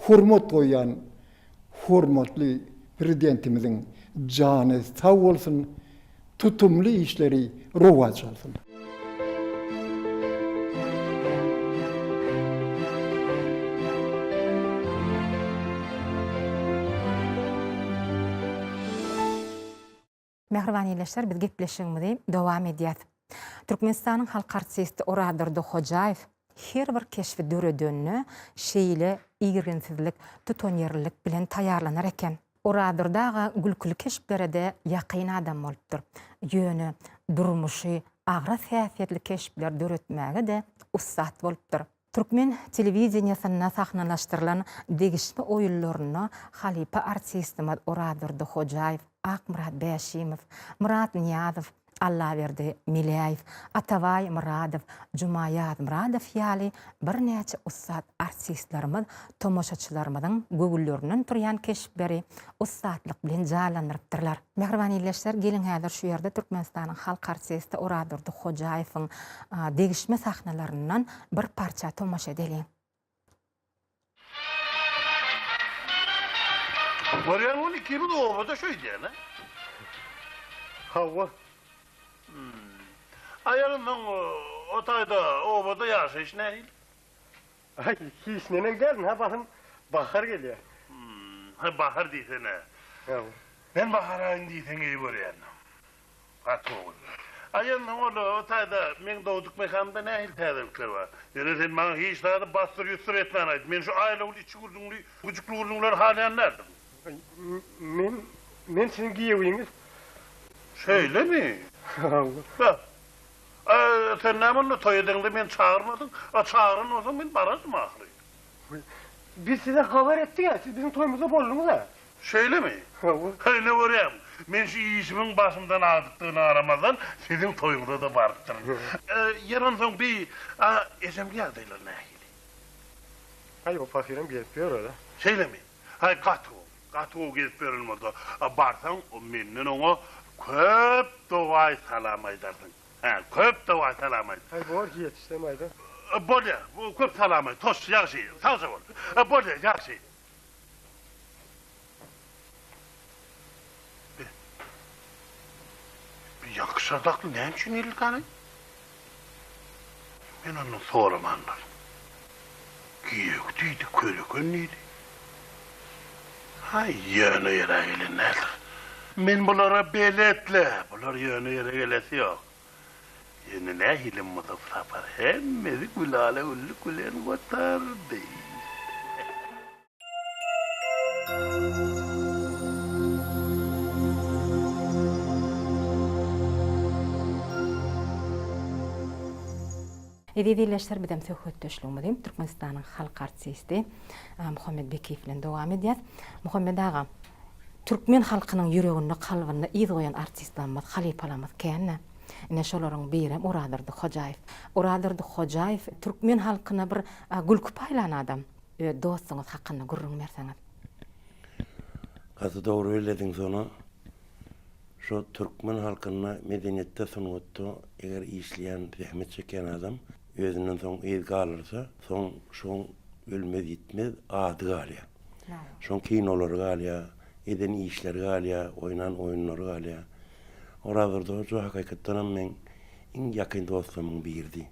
hormat goýýan hormatly Prezidentimiziň jany sag bolsun, tutumly işleri rowaç alsyn. Mähriban ildeşler biz gepleşigimizi dowam edýäs. Türkmenistanyň halk artisti Orazdurdy Hojaýew her bir keşbi döredende şeýle irginsizlik, tutanýerlilik bilen taýýarlanar eken. Orazdurdy aga gülküli keşplere-de ýakyn adam bolupdyr. Ýöne durmuşy agras häsiýetli keşpler döretmäge-de ussat bolupdyr. Türkmen telewideniýesinde sahnalaşdyrylan degişme oýunlarynda halypa artistimiz Orazdurdy Hojaýew, Akmyrat Bäşimow, Myrat Nyýazow, Allaberdi Meläýew, Atabaý Myradow, Juma Ýazmyradow ýaly birnäçe ussat artistlerimiz tomaşaçylarymyzyň göwünlerinden turýan keşpleri ussatlyk bilen janlandyrypdyrlar. Mähriban ildeşler, geliň häzir şu ýerde Türkmenistanyň halk artisti Orazdurdy Hojaýewiň degişme sahnalaryndan bir parça tomaşa edeliň. Görýäň ony ikimiz obada şeýdýän-ä. Hawa. Aýalyndan o taýda obada ýaşaýyş nähili? Aý, hiç neneň däl, ynha basym bahar gelýär. Hä, bahar diýsene. Hawa. Men bahar aýyny diýseň eý görýän. Gaty gowy. Aý, onsoň ol o taýda meň dogduk mekanymda nähili täzelikler bar? Ýöne sen maňa hiç zady bassyr-ýussur etmän aýt. Men şu aýlawly içi gürrüňli, güjükli gürrüňleri halaýan däldim. Men, men siziň giýewiňiz. Şeýlemi? Hawa. Beh. A sen näme onda toý edeňde meni çagyrmadyň? A çagyran bolsaň men barardym ahyry. Biz size habar etdik-ä, siz biziň toýumyzda bolduňyz-a. Şeýlemi? Hawa. Ine görýäňmi, men şu işimiň başymdan agdykdygyna garamazdan, siziň toýuňyza-da barypdyryn. Ýeri onsoň bi, a ejemki ýagdaýlar nähili? Aý, o pahyram gezip ýör-ä. Şeýlemi? Haý, gaty gowy, gaty gowy gezip ýören bolsa. A barsaň, menden oňa köp dogaý salam aýdarsyň. Hä, köp dogaý salam aýt. Haý, bor, ýetişsem aýdar. Bolýa, köp salam aýt. Hoş, ýagşy, sagja bol. Bolýa, ýagşy. Bi, bi ýaňky şardakly näme üçin geldikäni? Men ondan soramandyryn. Giýew diýdi, köleken diýdi. Haý, ýöne ýere gelen däldir. Men bulara belet-le, bular ýöne ýere gelesi ýok. Ýöne nähili muzaf sapar hemmesi gülala-güllük bilen gutardy. Eziz ildeşler bizem söhbetdeşligimizi Türkmenistanyň halk artisti Muhammet Bekiýew bilen dowam edýäs. Muhammet aga, türkmen halkynyň ýüreginde, kalbynda yz goýan artistlerimiz, halypalarymyz kän-dä. Ine şolaryň birem Orazdurdy Hojaýew. Orazdurdy Hojaýew türkmen halkyna bir gülki paýlan adam. Öz dostuňyz hakynda gürrüň berseňiz. Gaty dogry bellediň Sona. Şo türkmen halkynda medeniýetde sungatda eger işleýän zähmet çekýän adam özünden soň yz galdyrsa soň şoň ölmez ýitmez ady galýar. Şoň kinolary galýar, eden işleri galýar, oýnan oýunlary galýar. Orazdurdy hoja hakykatdanam meň iň ýakyn dostlarymyň biridi.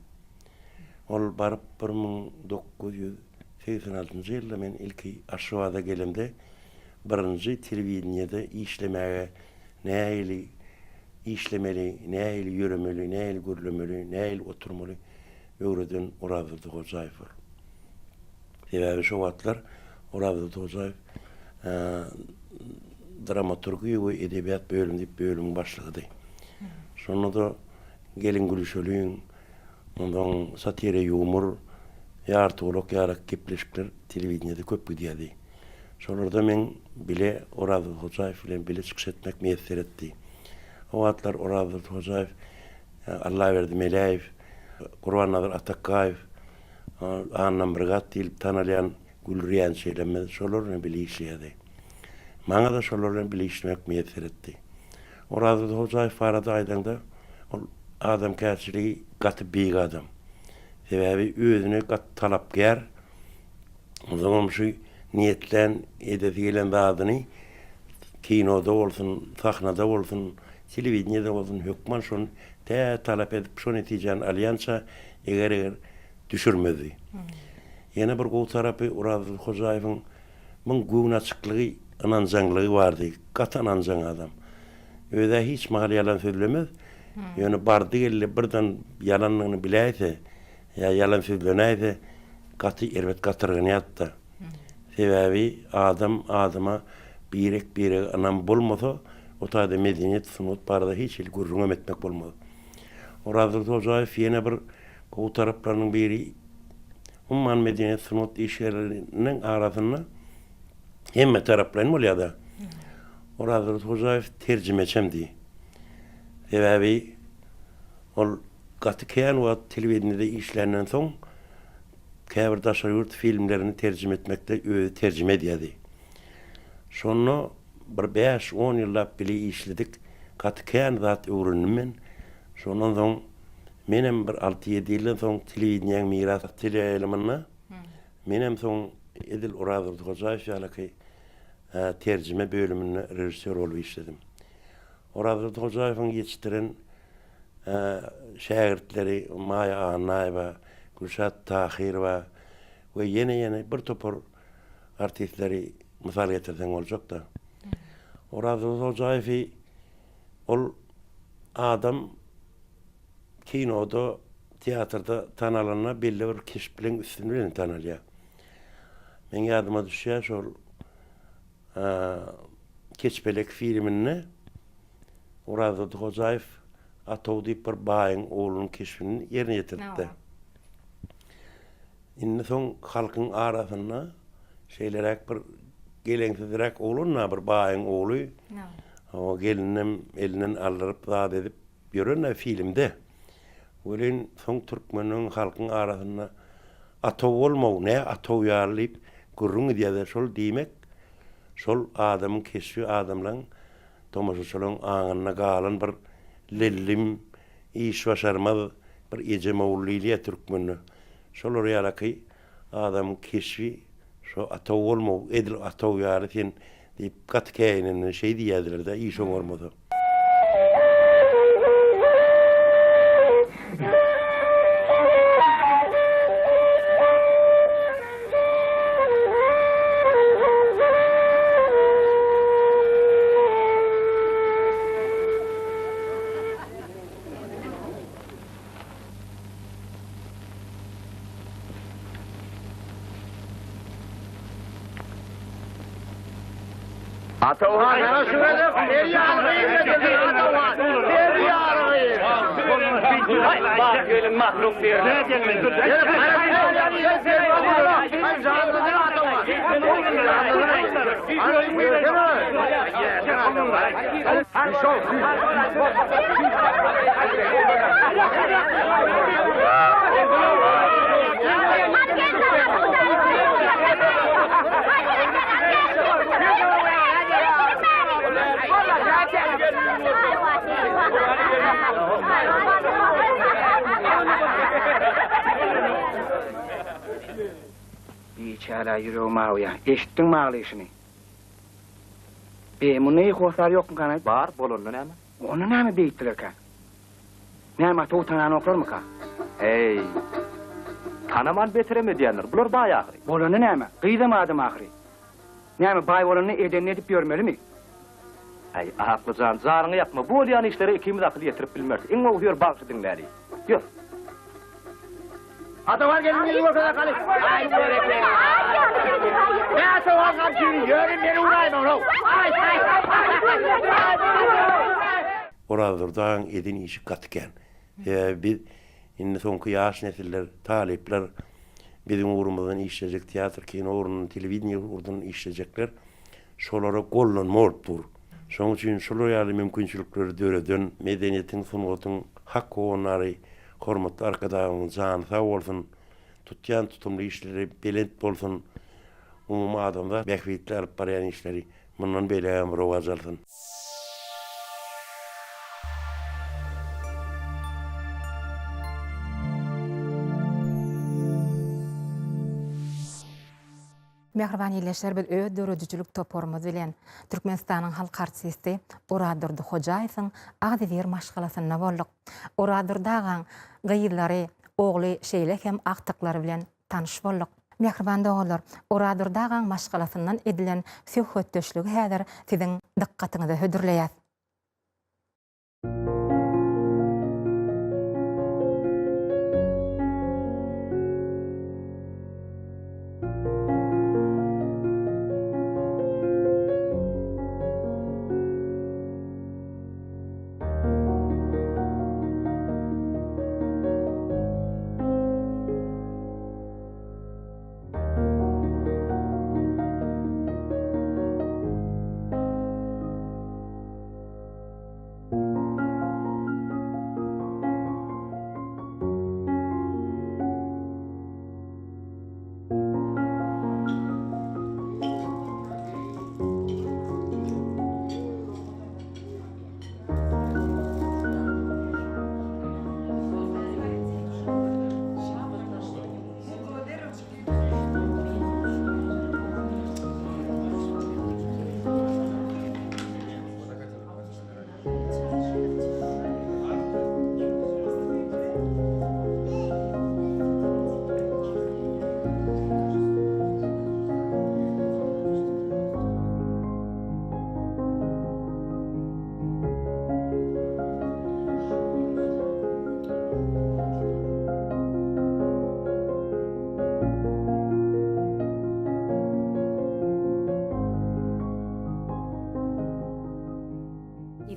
Ol baryp 1986-njy ýylda men ilki Aşgabada gelemde birinji telewideniýede işlemäge nähili işlemeli, nähili ýöremeli, nähili gürlemeli, nähili oturmaly öwreden Orazdurdy Hojaýew bol. Sebäbi şo wagtlar Orazdurdy Hojaýew dramaturgiýa we edebiýat bölümi diýip bölümiň başlygydy. Şonda-da Geliň gülüşeliň, onsoň satira ýumor, ýartygulak ýaly gepleşikler telewideniýede köp gidýärdi. Şolarda meň bile Orazdurdy Hojaýew bilen bile çykyş etmek miýesser etdi. O wagtlar Orazdurdy Hojaýew, Allaberdi Meläýew, Gurbannazar Atakgaýew, Annamyrat diýlip tanalýan Gülriýan şeýlemez şolar bilen bile işleýärdi. Maňa-da şolar bilen bile işlemek miýesser etdi. Orazdurdy Hojaýew barada aýdaňda, ol adamkärçiligi gaty beýik adam. Sebäbi özüne gaty talapkär. Onsoňam şu niýetlän, edesi gelen zadyny kinoda bolsun, sahnada bolsun, telewideniýede bolsun hökman şony tä talap edip şo netijäni alýança eger-eger düşürmezdi. Ýene bir gowy tarapy Orazly Hojaýewiň muň göwnaçyklygy, ynanjaňlygy bardy. Gaty ynanjaň adam. Öz-ä hiç mahal ýalan sözlemez. Ýöne bardy-geldi birden ýalandygyny biläýse ýa ýalan sözlenäýse gaty erbet gatyrganýardy-da. Sebäbi adam adama birek-birege ynamy bolmasa, o taýda medeniýet, sungat barada hiç hili gürrüňem etmek bolmaz. Orazdurdy Hojaýew ýene bir gowy taraplarynyň biri umuman medeniýet, sungat işgärleriniň arasynda hemme taraplaýyn bolýar-da. Orazdurdy Hojaýew terjimeçemdi. Sebäbi ol gaty kän wagt telewideniýede işländen soň käbir daşary ýurt filmlerini terjime etmekde özi terjime edýärdi. Şonda bir bäş-on ýyllap bile işledik. Gaty kän zat öwrendim men. Şondan soň menem bir alty-ýedi ýyldan soň telewideniýäň Miras teleýaýlymynda menem soň edil Orazdurdy Hojaýew ýalyky terjime bölüminde režissýor bolup işledim. Orazdurdy Hojaýewiň ýetişdiren şägirtleri Maýa Annaýewa, Gülşat Tahyrowa we ýene-ýene bir topar artistleri mysal getirseň boljak-da. Orazdurdy Hojaýewi ol adam kinoda, teatrda tanalanda belli bir keşp bilen üstüni bilen tanalýar. Meň ýadyma düşýär şol Keçpelek filminde Orazdurdy Hojaýew Atow diýip bir baýyň oglunyň keşbini ýerine ýetiripdi. Indi soň halkyň arasynda şeýleräk bir geleňsizräk oglan-da bir baýyň ogly. Hawa, gelninem elinden aldyryp zat edip ýören-ä filmde. Welin soň türkmeniň halkyň arasynda Atow bolmaw, nä Atow ýaly diýip gürrüň gidýär-de, şol diýmek şol adamyň keşbi adamlaň tomaşaçylaryň aňynda galan bir lellim, iş başarmaz bir ejem ogul diýilýär türkmende. Şolar ýalaky adamyň keşbi şo Atow bolmaw, edil Atow ýaly sen diýip gaty käýinenden şeý diýýärdiler-de iş oňarmasa. Biçäre ýüregim awýa. Eşitdiňmi aglaýşyny? Be, munda eý hossar ýokmykan-aý? Bar, bolanda näme? Onda näme beýtdilerkä? Näme ata utananoklarmyka? Heý, tanaman beterem edýändir. Bular baý ahyry. Bolanda näme? Gyzam adam ahyry. Näme, baý bolanda edenini edip ýörmelimi? Aý, Akly jan, janyňy ýakma, bu bolýan işlere ikimiz akyl ýetirip bilmeris. Iň gowusy ýör bagşy diňläli. Ýör. Atawar gelin ýüzüňi görkez arkaly. Aý, berekella. Ne atawar gamçyny, ýöri meni uraýmaň-ow. Aý, aý, aý. Orazdurdy agaň eden işi gaty kän. Sebäbi biz indi soňky ýaş nesiller, talyplar biziň ugrumyzdan işlejek teatr, kino ugrundan, telewideniýe ugrundan işlejekler şolara gollanma bolup dur. Şonuň üçin şular ýaly mümkinçilikleri döreden medeniýetiň, sungatyň hak howandary hormatly Arkadagymyzyň jany sag bolsun, tutýan tutumly işleri belent bolsun, umumy adamzat bähbitli alyp barýan işleri mundan beýlägem rowaç alsyn. Mähriban ildeşler biz öz döredijilik toparymyz bilen Türkmenistanyň halk artisti Orazdurdy Hojaýewiň agzybir maşgalasynda bolduk. Orazdurdy agaň gyzlary, ogly şeýle hem agtyklary bilen tanyş bolduk. Mähriban doganlar, Orazdurdy agaň maşgalasyndan edilen söhbetdeşligi häzir siziň dykgatyňyza hödürleýäs.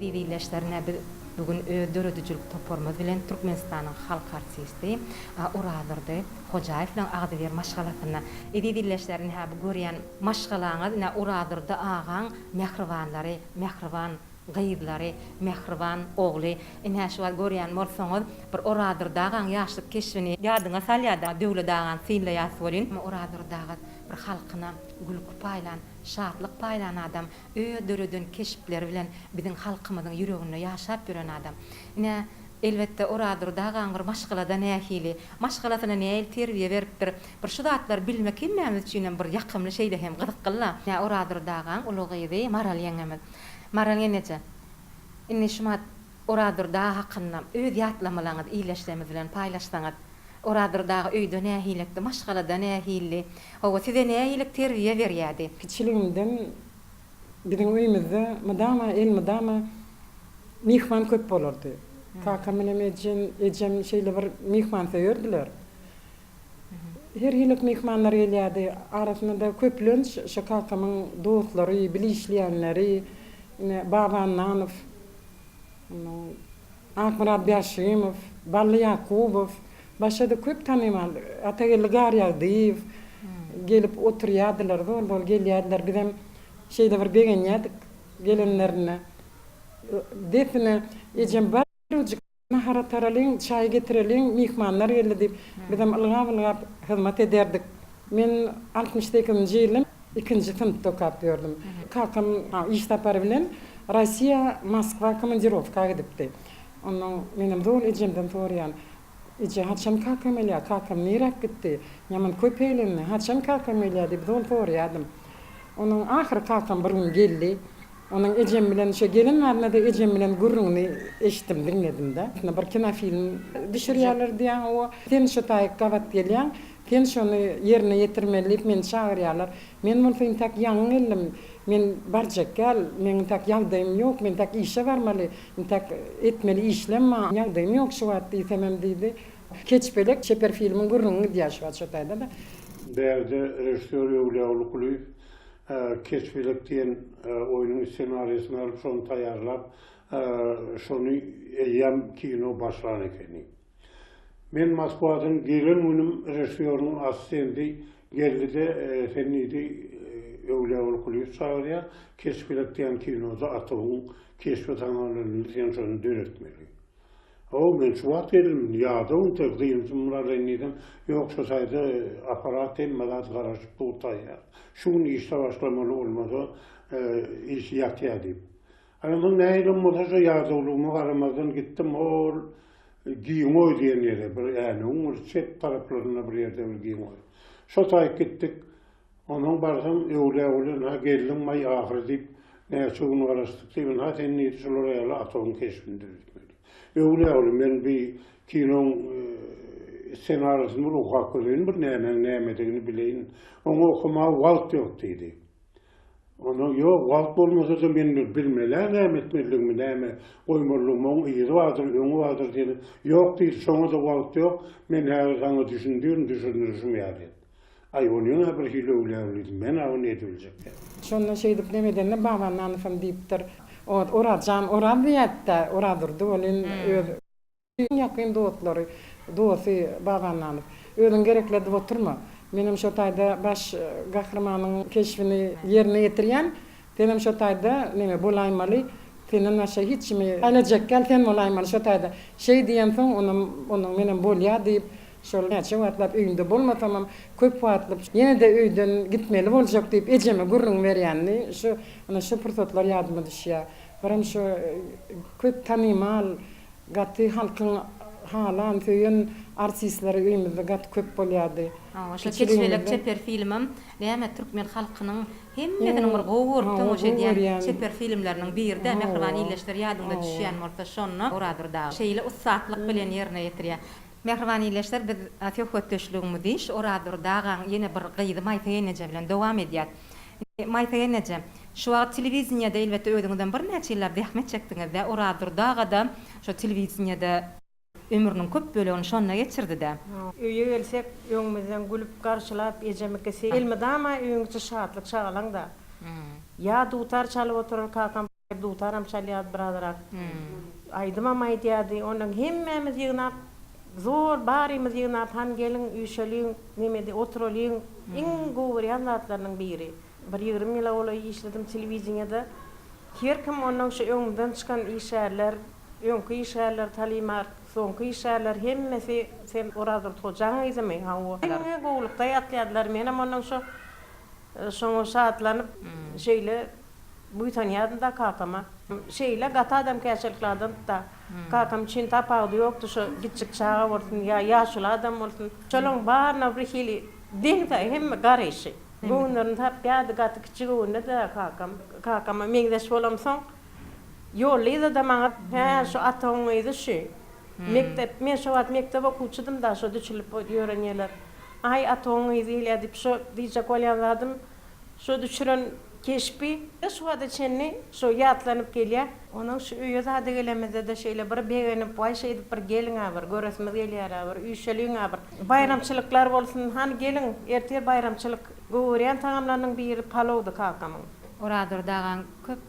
Eziz ildeşler, ine biz bu gün öz döredijilik toparymyz bilen Türkmenistanyň halk artisti Orazdurdy Hojaýewlaň agzybir maşgalasynda. Eziz ildeşler, ine bu görýän maşgalaňyz ine Orazdurdy agaň mähribanlary, mähriban gyzlary, mähriban ogly. Ine şu wagt görýän bolsaňyz bir Orazdurdy agaň ýaşlyk keşbini ýadyňa salýar-da, Döwlet agany synlaýas welin. Orazdurdy aga bir halkyna gülki paýlan, şatlyk paýlan adam. Öz döreden keşpleri bilen biziň halkymyzyň ýüreginde ýaşap ýören adam. Ine, elbetde, Orazdurdy agaň bir maşgalada nähili, maşgalasyna nähili terbiýe beripdir, bir şu zatlary bilmek hemmämiz üçinem bir ýakymly, şeýle hem gyzykly-la. Ine, Orazdurdy agaň uly gyzy Maral ýeňňemiz. Maral ýeňňeje, indi şumat Orazdurdy aga hakynda öz ýatlamalaryňyzy ildeşlerimiz bilen paýlaşsaňyz. Orazdurdy aga öýde nähilekdi, maşgalada nähildi? Hawa, size nähili terbiýe berýärdi? Kiçiligimden biziň öýümizde mydama, elmydama myhman köp bolardy. Kakam bilen ejem, ejem şeýle bir myhmansöýerdiler. Her hili myhmanlar gelýärdi. Arasynda-da köplenç şo kakamyň dostlary, bile işleýänleri, ine, Baba Annanow, onnoň Akmyrat Bäşimow, Bally Ýakubow, başga-da köp tanymal Atageldi Garýagdyýew gelip oturýardylar, zol-zol gelýärdiler. Bizem şeýle bir begenýärdik gelenlerine. Dessine ejem Barujyk nahar ataralyň, çaý getireliň, myhmanlar geldi diýip, bizem ylgap-ylgap hyzmat ederdik. Men 68-nji ýylda ikinji synpda okap ýördüm. Kakam iş sapary bilen Rossiýa, Moskwa komandirowka gidipdi. Onnoň menem zol ejemden soraýan, Eje, haçan kakam gelýär, kakam niräk gitdi, ýaman köp eglendi, haçan kakam gelýär diýip zol soraýardym. Onuň ahyry kakam bir gün geldi. Onuň ejem bilen şo gelen badyna-da ejem bilen gürrüňini eşitdim, diňledim-de. Bir kinofilm düşürýärler diýýän, hawa, sen şo taýyk gabat gelýäň, sen şony ýerine ýetirmeli diýip meni çagyrýarlar. Men bolsa intäk ýaňy geldim. Men barjak däl, meň intäk ýagdaýym ýok, men intäk işe barmaly, intäk etmeli işlem bar, ýagdaýym ýok şu wagt diýsemem diýdi. Keçpelek çeper filmiň gürrüňi gidýär şu wagt şo taýda-da. Bärde režissýor Öwlüýaguly Kulyýew Keçpelek diýen oýnuň ssenariýasyny alyp, şony taýýarlap, şony eýýäm kino başlan ekeni. Men Moskwadan gelen günüm režissýoryň assistenti geldi-de, sen diýdi, Öwlüýaguly Kulyýew çagyrýar, Keçpelek diýen kinoda Atawyň keşbi saňa ynanyldy, sen şony döretmeli. Hawa, men şu wagt geldim, ýadaw entek, dynjym bir alaýyn diýsem, ýok, şo taýda apparat hemme zat garaşyp dur taýýar. Şu gün işe başlamaly bolmasa, iş ýatýar diýip. Ana, soň nähilem bolsa şo ýadawlygyma garamazdan gitdim, hol Giňoý diýen ýere, bir Änewiň bir çep taraplarynda bir ýerde bir Giňoý. Şo taýyk gitdik. Onsoň barsam, Öwlüýäguly, ynha, geldiň-maý ahyry diýip, näçe gün garaşdyk diýip, ynha, sen diýdi, şular ýaly Atawyň keşbini döretmeli. Öwlüýäguly, men bi kinoň ssenariýasyny bir okap göreýin, bir nämäň nämedigini bileýin. Oňa okamaga wagt ýok diýdi. Onsoň, ýok, wagt bolmasa-da men bir bilmel-ä näme etmelidigimi, näme goýmalydygymy, oň yzy bardyr, öňi bardyr diýdi. Ýok diýdi, şoňa-da wagt ýok, men häzir saňa düşündirin, düşündirişim ýaly et. Aý, onyň-a bir hili öwlüýäwlidi, men-ä ony edibiljek däl. Şonda şeýdip neme edende Baba Annanowam diýipdir, Ot, Oraz jan, Oraz diýýärdi-dä, Orazdurdy welin öz iň ýakyn dostlary, dosty Baba Annanow. Özüň gerekli edip oturma. Menem şo taýda baş gahrymanyň keşbini ýerine ýetirýän. Senem şo taýda neme bolaýmaly, senden başga hiç kimi saýlajak däl, sen bolaýmaly şo taýda. Şeý diýensoň, onam, onuň menem bolýa diýip, Şol näçe wagtlap öýünde bolmasamam, köp wagtlap ýene-de öýden gitmeli boljak diýip ejeme gürrüň berýänini şu, ana şu pursatlar ýadyma düşýär. Birem şu köp tanymal, gaty halkyň halan, söýen artistleri öýümizde gaty köp bolýardy. Hawa, şo Keçpelek çeper filmem näme türkmen halkynyň hemmesiniň bir gowy görüp tomaşa edýän çeper filmleriniň biri-dä, mähriban ildeşler ýadyňda düşýän bolsa şonda Orazdur dagy şeýle ussatlyk bilen ýerine ýetirýär. Mähriban ildeşler biz söhbetdeşligimizi şu Orazdurdy agaň ýene bir gyzy Maýsa gelneje bilen dowam edýäs. Maýsa gelneje, şu wagt telewideniýede elbetde özüňizem birnäçe ýyllap zähmet çekdiňiz-dä, Orazdurdy aga-da şo telewideniýede ömrüniň köp bölegini şonda geçirdi-dä. Öýe gelsek, öňümizden gülüp garşylap ejem ikisi elmydama öýüň içi şatlyk şagalaňda. Ýa dutar çalyp oturar kakam. Dutaram çalýardy birazrak. Aýdymam aýdýardy. Ondan hemmämiz ýygnap, zor barymyz ýygnap, hany geliň, üýşeliň, nemede oturalyň. Iň gowy görýän zatlarynyň biri. Bir 20 ýyla golaý işledim telewideniýede. Her kim ondan şu öňümden çykan işgärler, öňki işgärler, Talymar, soňky işgärler hemmesi sen Orazdurdy Hojaň gyzymy? Hawa. Diňe gowulykda ýatlaýardylar. Menem ondan şo şoňa şatlanyp şeýle Buýsanýardym-da kakama. Şeýle gaty adamkärçilikli adamdy-da. Kakam üçin tapawudy ýokdy, şo kiçijik çaga bolsun ýa ýaşuly adam bolsun. Şolaň baryna bir hili deň-de hemme garaýşy. Göwünlerini tapýardy, gaty kiçi göwünli-de kakam. Kakama meňzeş bolamsoň, Ýollyza-da maňa, Hä, şu Atawyň gyzy şü. Mekdep, men şo wagt mekdep okuwçydym-da, şo düşülip ýören ýerler. Aý, Atawyň gyzy gelýär diýip, şo diýjek bolýan zadym, Şo düşüren keşbi şu wagta çenli şo ýatlanyp gelýär. Onuň şu öýe zada gelemizde-de şeýle bir begenip, waý şeýdip bir geliň-ä bir, göresimiz gelýär-ä bir, üýşeliň-ä bir. Baýramçylyklar bolsun, hany geliň, ertir baýramçylyk. Gowy görýän tagamlarynyň biri palowdy kakamyň. Orazdurdy agaň köp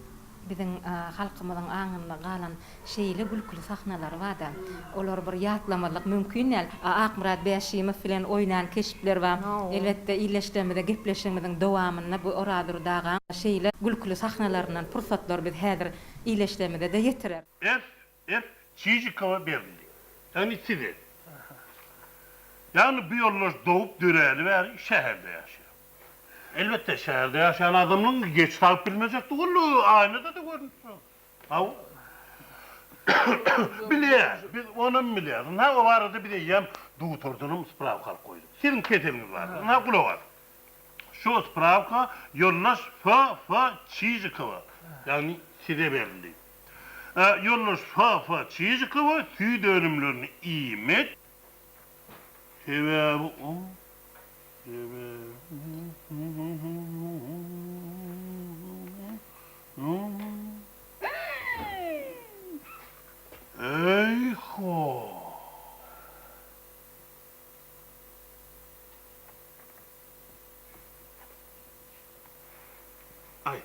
Biziň halkymyzyň aňynda galan şeýle gülküli sahnalary bar-da, olary bir ýatlamazlyk mümkin däl. Akmyrat Bäşimow bilen oýnan keşpler bar. Elbetde, ildeşlerimize gepleşigimiziň dowamynda bu Orazdurdy agaň şeýle gülküli sahnalaryndan pursatlary biz häzir ildeşlerimize-de ýetireris. FF. Çijikowa berildi. Ýagny size. Ýagny bu ýoldaş dogup döräli bäri şäherde ýaşaýar. Elbetde, şäherde ýaşaýan adamlaryň geç sagyp bilmejekdigi ol aýnada-da görnüp duran. Hawa. Bilýäs, biz onam bilýäs. Ynha, o barada biz eýýäm dugtordanam sprawka alyp goýduk. Siziň keseliňiz barada. Ynha, gulak as. Şu sprawka ýoldaş FF. Çijikowa, ýagny size berildi. Ýoldaş FF. Çijikowa süýt önümlerini iýmek, sebäbi o sebäbi. Aý.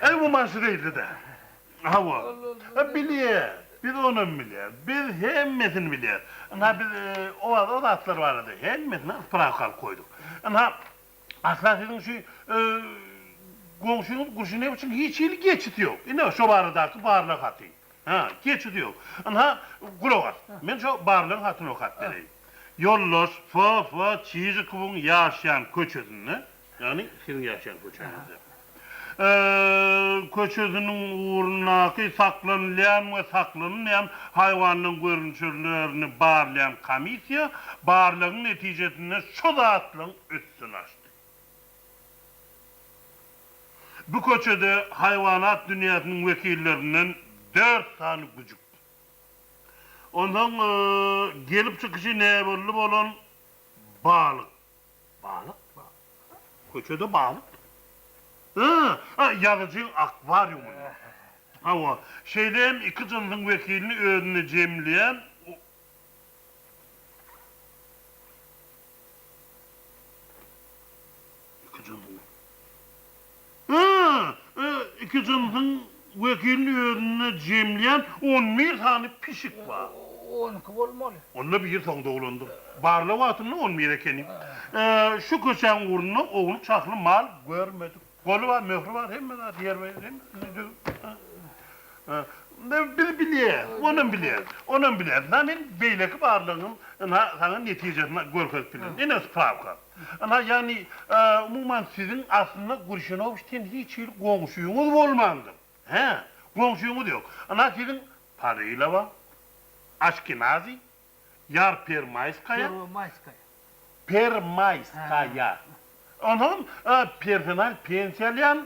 Aý, umuman şu zeýilli-dä. Hawa. Bilýäs. Biz onam bilýäs. Biz hemmesini bilýäs. Ynha biz o o zatlar barada hemmesine sprawka alyp goýduk. Ynha asla siziň şu goňşyňyz Gurşinewiçiň hiç hili geçisi ýok. Ine şo baradaky barlag haty. Hä, geçisi ýok. Ynha gulak as. Men şo barlagyň hatyny okap bereýin. Ýoldaş FF. Çižikowyň ýaşaýan köçesinde Ýagny siziň ýaşaýan köçäňizde. Köçesiniň ugrundaky saklanylýan we saklanylmaýan haýwanlaryň görnüşlerini barlaýan komissiýa barlagyň netijesinde şu zatlaryň üstüni açdy. Bu köçede haýwanat dünýäsiniň wekillerinden dört sany güjük. Onsoň gelip çykyşy näbelli bolan balyk. Balyk bar. Köçede balyk. Hä, ýazyjyň akwariumynda. Hawa, şeýle hem iki jynsyň wekilini özünde jemleýän iki jynsyň Hä, iki jynsyň wekilini özünde jemleýän on bir sany pişik bar. On iki bolmaly. Onda biri soň doglandyr. Barlag wagtynda on bir ekeni. Şu köçäň ugrunda ownuk şahly mal görmedik. Goly bar, möhri bar, hemme zat ýerbe-ýer, hemmesini düzüp. Biz bilýäs, onam bilýäs, onam bilýäs. Ynha men beýleki barlagyňam ynha saňa netijesini görkezip bilerin. Ine sprawka. Ynha ýagny umuman siziň aslynda Gurşinowiç diýen hiç hili goňşyňyz bolmandyr. Hä, goňşyňyz ýok. Ynha siziň Parylowa, Aşkenazi, Ýar Permaýskaýa. Perwomaýskaýa. Permaýskaýa. Onsoňam personal pensiýa alýan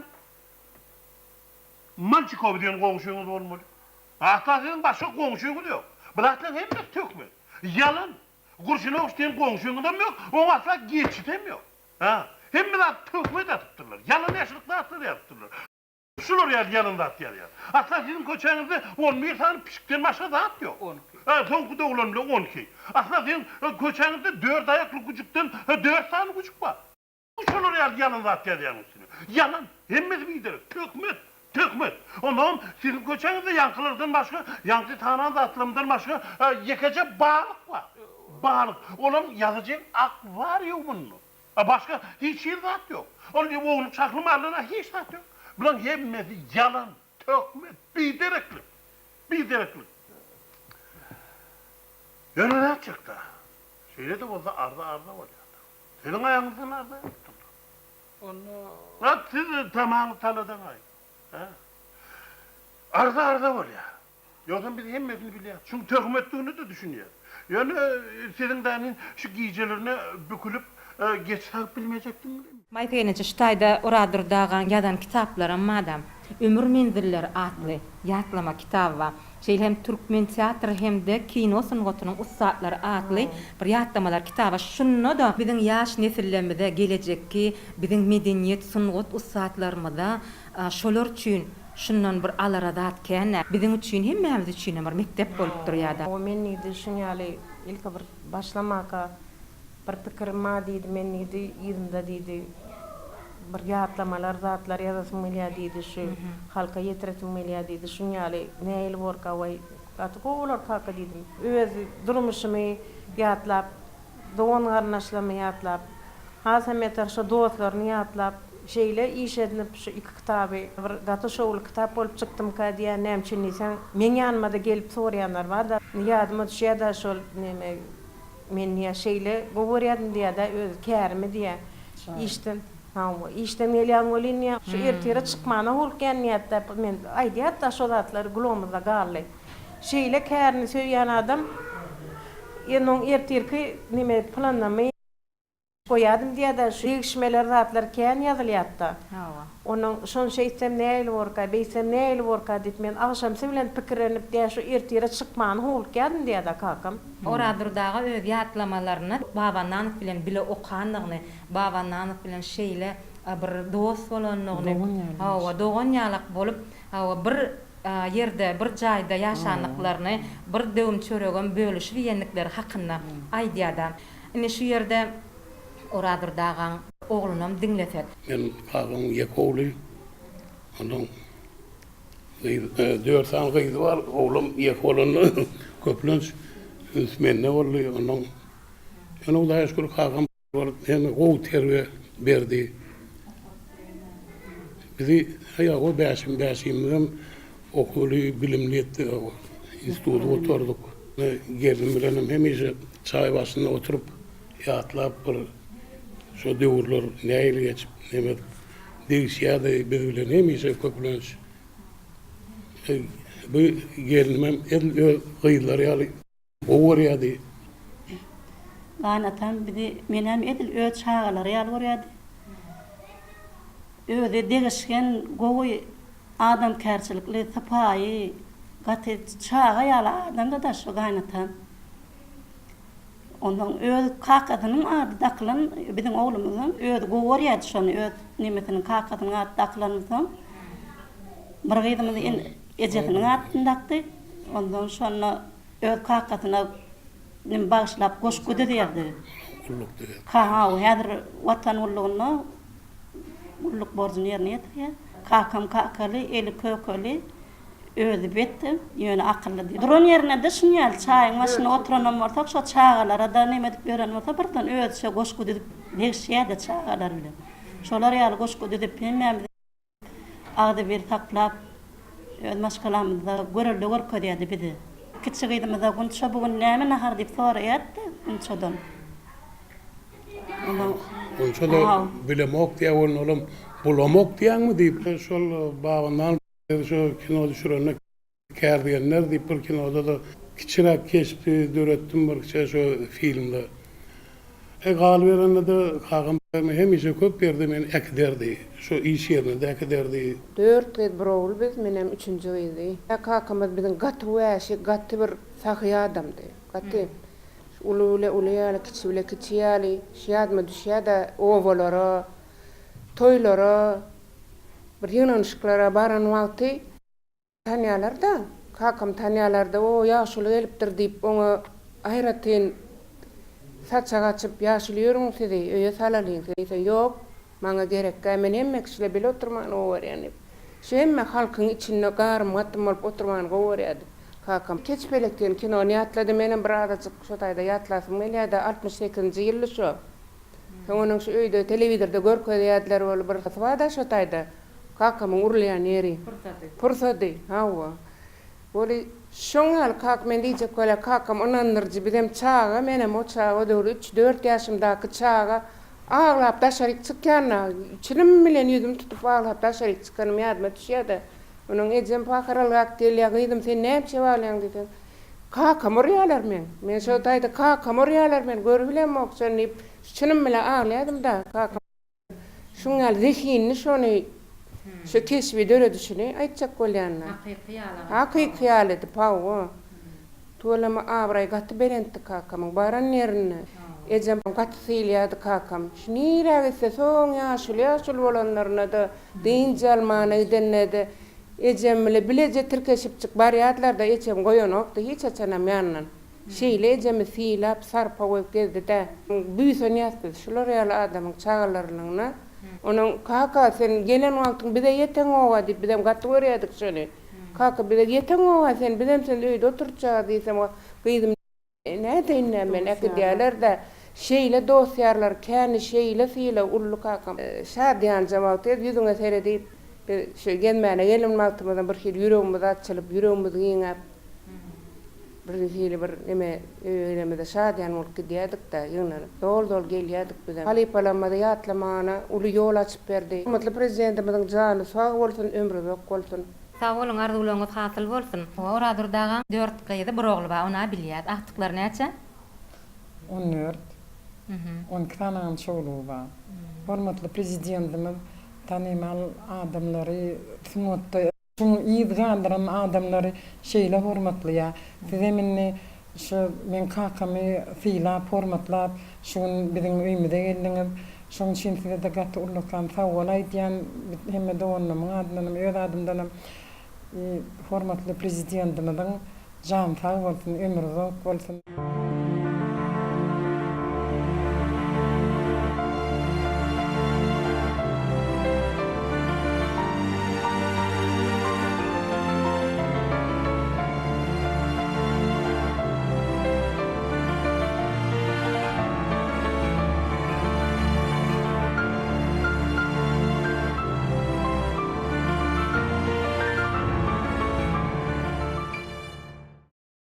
Malçikow diýen goňşyňyz bolmaly. Asla siziň başga goňşyňyz ýok. Bu zatlaryň hemmesi töhmet. Ýalan. Gurşinowiç diýen goňşyňyzam ýok, oň asla geçisem ýok. Hä? Hemme zat töhmet atypdyrlar. Ýalan-ýaşryk zatlar ýazypdyrlar. Şular ýaly ýalan zat ýazýar. Asla siziň köçäňizde on bir sany pişikden başga zat ýok. On iki. Hä, soňky doglan bile on iki. Asla siziň köçäňizde dört aýakly güjükden dört sany güjük bar. Şolar ýaly ýalan zat ýazýaň üstüne. Ýalan! Hemmesi biderek. Töhmet! Töhmet! Onsoňam siziň köçäňizde ýaňkylardan başga, ýaňky tanan zatlarymdan başga ýekeje balyk bar. Balyk. Olam ýazyjyň akwariumynda. A başga hiç hili zat ýok. Ol ownuk şahly maldan-a hiç zat ýok. Bulaň hemmesi ýalan, töhmet, bidereklik. Bidereklik. Ýöne nätjek-dä? Şeýle-de bolsa arza arza bolýar-da. Siziň aýagyňyzdan arza ýazypdyrlar. Onda. Zat siz tamaňyz taladan-aý. Hä? Arza arza bolýar. Ýogsam biz hemmesini bilýäris. Şuň töhmetdigine-de düşünýäris. Ýöne siziň dänin şu gijelerine bükülip geç sagyp bilmejekdigiňizi bilýän. Maýsa gelneje şu taýda Orazdurdy agaň ýazan kitaplaram badam. Ömür menzilleri atly ýatlama kitaby bar. Şeýle hem Türkmen teatr hem-de kino sungatynyň ussatlary atly bir ýatlamalar kitaby. Şunda-da biziň ýaş nesillerimize, gelejekki biziň medeniýet, sungat ussatlarymyza şolar üçin şundan bir alara zat kän-ä. Biziň üçin, hemmämiz üçinem bir mekdep bolup durýar-da. O men diýdi, şuň ýaly ilki bir başlamaka Bir pikirim bar diýdi, men diýdi, yzymda diýdi, bir ýatlamalar, zatlar ýazasym gelýär diýdi, şu halka ýetiresim gelýär diýdi, şuň ýaly nähili borka, waý, gaty gowy bolar kaka diýdim. Öz durmuşymy ýatlap, dogan-garyndaşlarymy ýatlap, hasam beter şo dostlaryny ýatlap, şeýle iş edinip şu iki kitaby bir gaty şowly kitap bolup çykdymyka diýýän, näme üçin diýseň, meň ýanyma-da gelip soraýanlar bar-da, ýadyma düşýär-dä şol neme, Men diýýär, şeýle gowy görýärdim diýýär-dä, öz kärimi diýýär. Işden, hawa, işden gelýän welin diýýär, şu ertire çykmana howlukýan diýýär-dä, men aýdýar-da şo zatlary gulagymyzda galdy. Şeýle kärini söýýän adam, indi oň ertirki neme planyny goýardym diýýär-dä, şu degişmeler zatlar kän ýazylýar-da. Hawa. Onuň şony şeýtsem nähili borka, beýtsem nähili borka diýip men agşamsy bilen pikirlenip diýýär, şu ertire çykmany howlukýardym diýýär-dä kakam. Orazdurdy aga öz ýatlamalarynda Baba Annanow bilen bile okandygyny, Baba Annanow bilen şeýle bir dost bolandygyny, hawa, dogan ýalak bolup, hawa, bir ýerde, bir jaýda ýaşandyklaryny, bir döwüm çöregem bölüşip iýendikleri hakynda aýdýar-da. Indi şu ýerde Orazdurdy agaň. Oglunam diňlesek. Men kakamyň ýeke ogly. Ondan gyz, dört sany gyzy bar. Oglam ýeke bolanda köplenç üns mende boldy. Ondan ýöne Hudaýa şükür kakam bolup hemme gowy terbiýe berdi. Bizi ýa o bäşim bäşimizem okuwly, bilimli etdi. Instituty gutardyk. Gelnim bilenem hemişe çaý başynda oturyp Ýatlap bir şo döwürler nähili geçip neme edip degişýärdi biz bilen hemişe köplenç. Bu gelnimem edil öz gyzlary ýaly gowy görýärdi. Gaýynatam bizi menem edil öz çagalary ýaly görýärdi. Özi degişgen gowy adamkärçilikli sypaýy gaty çaga ýaly adamdy-da şo gaýynatam. Onsoň öz kakasynyň ady dakylan biziň oglumyzam özi gowy görýärdi şony öz nemesiniň kakasynyň ady dakylansoň bir gyzymyz ejesiniň adyny dakdy. Onsoň şonda öz kakasyna neme bagyşlap goşgy düzýärdi. Gullukda. Hawa, häzir Watan gullugynda gulluk borjuny ýerine ýetirýär. Kakam kakaly, eli kökeli. Özi betdi, ýöne akyllydy. Duran ýerinde-de şuny ýaly çaýyň başynda oturanam bolsak, şo çagalara-da neme edip ýören bolsa, birden özüçe goşgy düzüp degişýär-de çagalar bilen. Şolar ýaly goşgy düzüp, hemmämizi agzybir saklap, öz maşgalamyzda görelde görkezýärdi bize. Kiçi gyzymyza Gunça bu gün näme nahar diýip soraýardy Gunçadan. Onsoň. Gunça-da bilemok diýýär, welin olam bulamok diýýäňmi diýip, şol Babandan Biz şo kino düşürende Kärdigenler diýip bir kinoda-da kiçiräk keşbi döretdim bir kiçä şo filmde. E galyberende-de kakam hemişe köp ýerde meni äkiderdi. Şo iş ýerine-de äkiderdi. Dört gyz bir ogul biz, menem üçünji gyzy. Kakamyz biziň gaty wäşi, gaty bir sahy adamdy. Gaty uly bile uly ýaly, kiçi bile kiçi ýaly. Şu ýadyma düşýär-de obalara, toýlara Bir ýygnanyşyklara baran wagty tanýalar-da, kakamy tanýalar-da, O, ýaşuly gelipdir diýip, oňa aýratyn saçak açyp, Ýaşuly ýörüň sizi, öýe salalyň diýse, Ýok, maňa gerekgä, men hemme kişile bile oturmany gowy görýän diýip, şu hemme halkyň içinde garym-gatym bolup oturmany gowy görýärdi kakam. Keçpelek diýen kinony ýatlady, menem bir azajyk şo taýda ýatlasym gelýär-de, 68-nji ýyldy şo. Soň onuň şu öýde telewizorda görkezýärdiler ol bir bar-da şo taýda kakamyň urulýan ýeri. Pursady. Pursady, hawa. Weli şoň ýaly kak men diýjek bolýa kakam ynandyryjy bizem çaga menem o çaga o döwür üç dört ýaşymdaky çaga aglap daşaryk çykýan-da çilim bilen ýüzümi tutup aglap daşaryk çykanym ýadyma düşýär-de onuň ejem pahyr ylgap gelýär gyzym sen näme aglaýaň diýseň Kakam urýalar meň. Men şo taýda kakam urýalar men görübilemok şony diýip çynym bilen aglaýadym-da kakam şuň ýaly zehinli şony şu keşbi döredişini aýtjak bolýan-da. Hakyky ýaly. Hakyky ýaly edip hawa. Tüweleme abraýy gaty belentdi kakamyň baran ýerinde. Ejem gaty sylýardy kakam. Şu nirä gitse soň ýaşuly ýaşuly bolanlarynda-da dynç almana gidende-de Ejem bile bileje tirkeşipjik barýardylar-da, ejem goýanokdy hiç haçanam ýanyndan. Şeýle ejemi sylap, sarpa goýup gezdi-dä. Buýsanýas biz şular ýaly adamyň çagalarynyna. Onuň, Kaka, sen gelen wagtyň bize ýeteňog-a diýip, bizem gaty görýärdik şony. Kaka, bize ýeteňog-a sen, bizem seni öýde oturtjag-a diýsem, gyzym, Nädeýin-dä men, äkidýäler-dä. Şeýle dost-ýarlar käni, şeýle sylag ully kakam. Şadyýanja wagty ýüzüňe seredip, biz şu gezmäne gelen wagtymyzam birhili ýüregimiz açylyp, ýüregimiz giňäp, birhili bir neme öýe gelenimizde şadyýan bolup gidýärdik-dä, ýygnanyp, zol-zol gelýärdik bizem. Halypalarymyzy ýatlamana uly ýol açyp berdi. Hormatly Prezidentimiziň jany sag bolsun, ömri uzak bolsun! Sag boluň arzuwlaryňyz hasyl bolsun. Orazdurdy agaň dört gyzy bir ogly bar ona bilýäs. Agtyklary näçe? On dört. On iki sanaňam çowlugy bar. Hormatly Prezidentimiz tanymal adamlary sungatda çuň yz galdyran adamlary şeýle hormatlaýar. Sizem indi şu meň kakamy sylap hormatlap şu gün biziň öýümize geldiňiz. Şoň üçin size-de gaty ullakan sagbol aýdýan hemme doganlarymyň adyndanam öz adymdanam hormatly Prezidentimiziň jany sag bolsun, ömri uzak bolsun.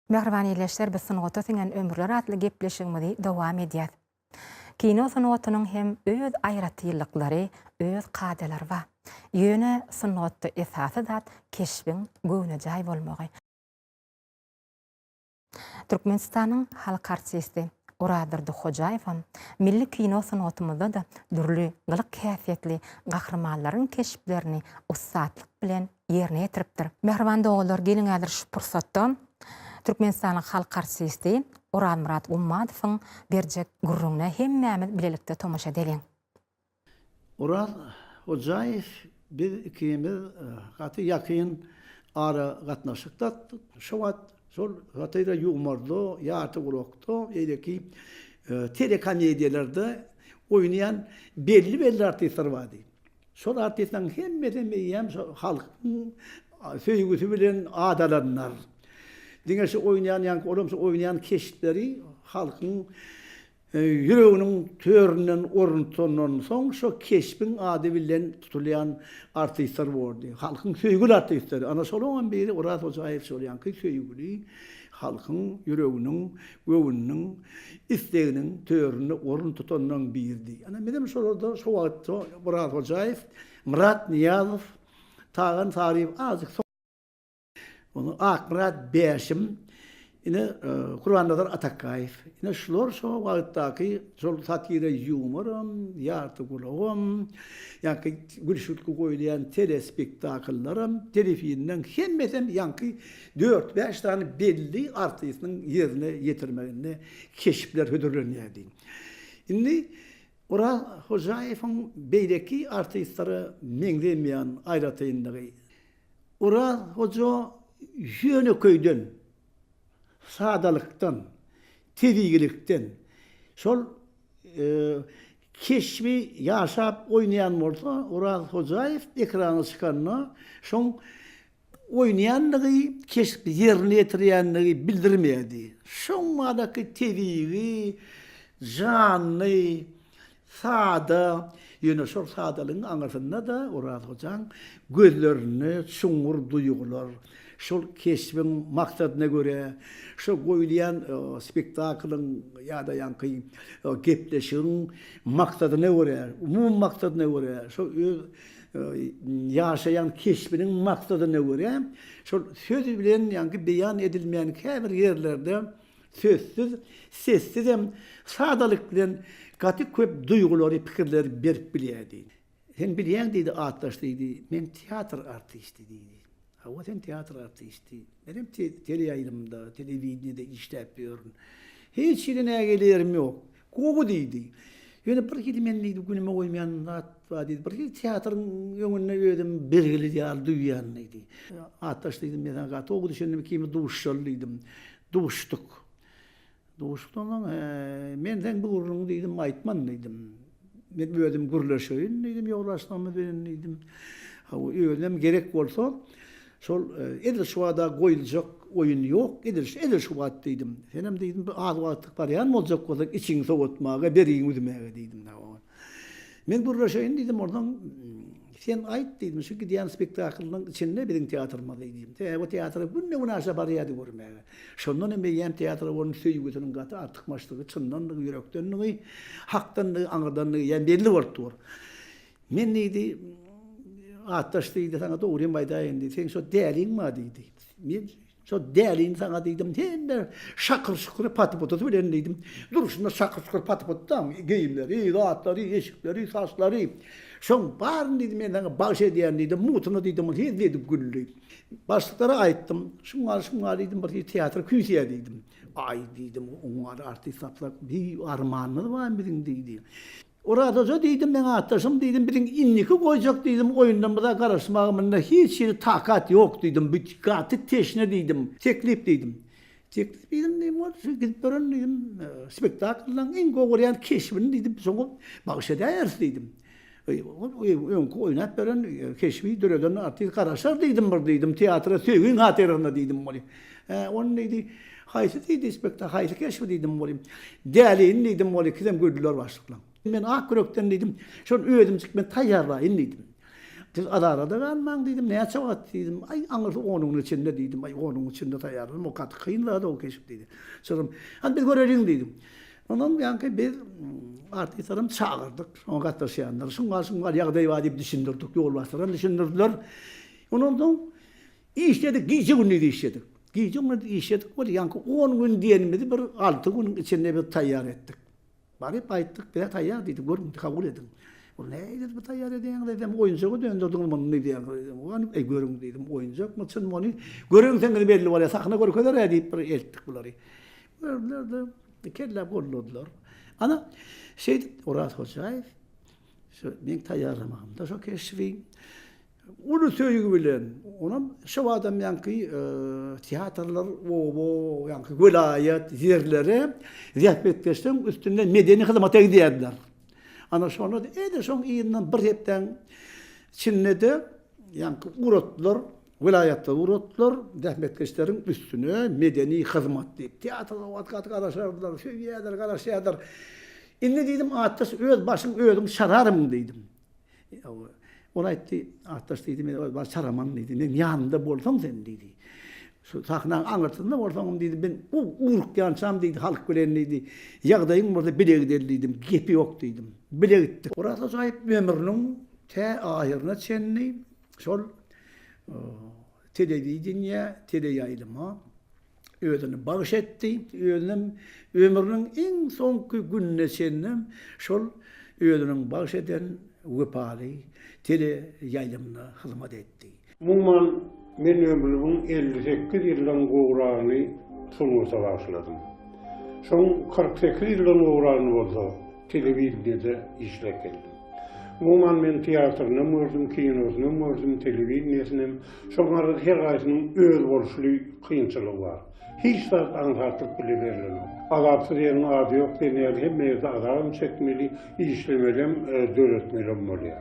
Mähriban ildeşler biz Sungata siňen ömürler atly gepleşigimizi dowam edýäs. Kino sungatynyň hem öz aýratynlyklary, öz kadalary bar. Ýöne sungatda esasy zat keşbiň göwnejaý bolmagy. Türkmenistanyň halk artisti Orazdurdy Hojaýewem milli kino sungatymyzda-da dürli gylyk-häsiýetli gahrymanlaryň keşplerini ussatlyk bilen ýerine ýetiripdir. Mähriban doganlar, geliň häzir şu pursatda Türkmenistanyň halk artisti Orazmyrat Gummadowyň berjek gürrüňine hemmämiz bilelikde tomaşa edeliň. Oraz Hojaýew biz ikimiz gaty ýakyn aragatnaşykdadyk. Şo wagt şol satira ýumarda, ýarty gulakda, beýleki telekomediýalarda oýnaýan belli-belli artistler bardy. Şol artistleriň hemmesem eýýäm şo halkyň söýgüsi bilen at alanlar. Diňe şu oýnaýan ýaňky olam şu oýnaýan keşpleri halkyň Ýüreginiň töründen orun tutandan soň şo keşbiň ady bilen tutulýan artistler bordy. Halkyň söýgüli artistleri. Ana şolaňam biri Oraz Hojaýew şol ýaňky söýgüli halkyň ýüreginiň, göwnüniň, isleginiň töründe orun tutanlaň biridi. Ana menem şolarda şo wagt Oraz Hojaýew, Myrat Nyýazow, Tagan Saryýew azajyk soň Ondan Akmyrat Bäşim, ine Gurbannazar Atakgaýew. Ine şular şo wagtdaky şol satira ýumoram, ýarty gulagam, ýaňky gülşültgi goýulýan telespektakllaram, telefilmleň hemmesem ýaňky dört-bäş sany belli artistiniň ýerine ýetirmeginde keşpler hödürlenýärdi. Indi Oraz Hojaýewiň beýleki artistlere meňzemeýän aýratynlygy, Oraz hoja ýönekeýden, sadalykdan, tebigylikden, şol keşbi ýaşap oýnaýan bolsa, Oraz Hojaýew ekrana çykanda şoň oýnaýanlygy, keşbi ýerine ýetirýänligi bildirmeýärdi. Şoň baradaky tebigy, janly, Sada, ýöne şol sadalygyň aňyrsynda-da Oraz hojaň gözlerinde çuňňur duýgular, şol keşbiň maksadyna görä, şo goýulýan spektaklyň ýa-da ýaňky gepleşigiň maksadyna görä, umumy maksadyna görä, şo öz ýaşaýan keşbiniň maksadyna görä, şol söz bilen ýaňky beýan edilmeýän käbir ýerlerde Sözsüz, sessizem sadalyk bilen gaty köp duýgulary, pikirleri berip bilýärdi. Sen bilýäň diýdi, atdaş diýdi, men teatr artisti diýdi. Hawa, sen teatr artisti. Menem teleýaýlymda, telewideniýede işläp ýörün. Hiç hili nägile ýerim ýok. Gowy diýdi. Ýöne bir hili men diýdi, günüme goýmaýan zat bar diýdi. Bir hili teatryň öňünde özüm bergili ýaly duýýan diýdi. Atdaş diýdim, men saňa gaty gowy düşündim, ikimiz duşuşaly diýdim. Duşduk. Duşdukdan soň, men seň bu gürrüňiňi diýdim, aýtman diýdim. Men özüm gürleşeýin diýdim, ýoldaşlarymyz bilen diýdim. Hawa, özünem gerek bolsa, şol edil şu wada goýuljak oýun ýok, edil edil şu wagt diýdim. Senem diýdim, bir az wagtlyk barýan boljak bolsaň, içiňi sowatmaga, beriňi üzmäge diýdim. Men gürleşeýin diýdim, onsoň sen aýt diýdim, şu gidýän spektaklyň içinde biziň teatrymyz diýdim. Sebäbi o teatra günde-günaşa barýardy görmäge. Şondan hem eýýäm teatra bolan söýgüsiniň gaty artykmaçlygy, çyndandygy, ýürekdenligi, hakdandygy, aňyrdandygy eýýäm belli bolup dur. Men diýdi, atdaş diýdi, saňa dogrymy aýdaýyn diýdi, seň şo däliň bar diýdi. Men Şo dälini saňa diýdim, hemme şakyr-şukury paty-putusy bilen diýdim. Durşuna şakyr-şukur paty-putu-da, geýimleri, zatlary, eşikleri, saçlary. Şoň baryny diýdim, men saňa bagyş edýän diýdim, mugtuna diýdim, ol hezil edip güldi. Başlyklara aýtdym, şuňa, şuňa diýdim, bir teatr küýseýär diýdim. Aý diýdim, oňa artist tapsak, bir armanymyz bar biziň diýdi. Oraz hoja diýdim, meň atdaşym diýdim, biziň indiki goýjak diýdim oýunlarymyza garaşmaga munda hiç hili takat ýok diýdim, bu gaty teşne diýdim, teklip diýdim. Teklip diýdim diýdim, ol şu gidip gören diýdim, spektakllaň iň gowy görýän keşbini diýdim, şoňa bagyş edäýeris diýdim. Ol öňki oýnap beren keşbi döreden artist garaşar diýdim bir diýdim, teatra söýgiň hatyrasyna diýdim ol. Hä, ony diýdi, haýsy diýdi spektakl, haýsy keşbi diýdim welin, Dälini diýdim, ol ikisem güldüler başlyklar. Men ak ýürekden diýdim, şony özümjik men taýýarlaýyn diýdim. Siz azara-da galmaň diýdim, näçe wagt diýdim, aý aňyrsy onuň içinde diýdim, aý onuň içinde taýýarlarym, o gaty kyn zat o keşp diýdi. Şolam, hany biz göreliň diýdim. Ondan ýaňky biz artistlerem çagyrdyk, şoňa gatnaşýanlary, şuňa şuňa ýagdaý bar diýip düşündirdik, ýolbaşçylaram düşündirdiler. Ondan soň işledik, gije-gündiz işledik. Gije-gündiz işledik, ol ýaňky on gün diýenimizi bir alty günüň içinde biz taýýar etdik. Baryp aýtdyk, biz-ä taýýar diýdik, görüň, kabul ediň. Ol nähili bu taýýar edýäňiz diýdim, oýunjaga dönderdiňiz muny diýýäňiz. Eý, görüň diýdim, oýunjakmy, çynmy ony görenseňiz belli bolýar, sahna görkezer-ä diýip bir eltdik bulary. Gördüler-de, kellä golladylar. Ana, şeýdip Oraz Hojaýew şu meň taýýarlamagymda şo keşbi Uly söýgi bilen, onam şo badam ýaňky teatrlar oba, ýaňky welaýat ýerlere zähmetkeşleň üstünden medeni hyzmata gidýärdiler. Ana şonda-da edil şoň yzyndan bir hepdäň içinde-de ýaňky ugratdylar, welaýatlara ugratdylar zähmetkeşleriň üstüne medeni hyzmat diýip. Teatra o wagt gaty garaşardylar, söýýärler, garaşýarlar. Indi diýdim, atdaş öz başyň özüň çararmyň diýdim. Ol aýtdy, Atdaş diýdi, men öz baş çaraman diýdi, meň ýanymda bolsaň sen diýdi. Şu sahnaň aňyrsynda bolsaňam diýdi, men urukýançam diýdi, halk bilen diýdi, ýagdaýyň bolsa bile gideli diýdim, gepi ýok diýdim. Bile gitdik. Oraz Hojaýew ömrüniň tä ahyryna çenli şol telewideniýä, teleýaýlyma özüni bagyş etdi. Özünem ömrüniň iň soňky gününe çenlem şol özüniň bagyş eden wepaly teleýaýlymyna hyzmat etdi. Umuman, men ömrümiň 58 ýyldan gowragyny sungata bagyşladym. Şoň 48 ýyldan gowragyny bolsa telewideniýede işläp geldim. Umuman, men teatrynam gördüm, kinosynam gördüm, telewideniýesinem. Şoň arasy her haýsynyň özboluşly kynçylygy bar. Hiç zat aňsatlyk bile berlenok. Azapsyz ýeriň ady ýok diýen ýaly hemme ýerde azabam çekmeli, işlemelem, döretmelem bolýar.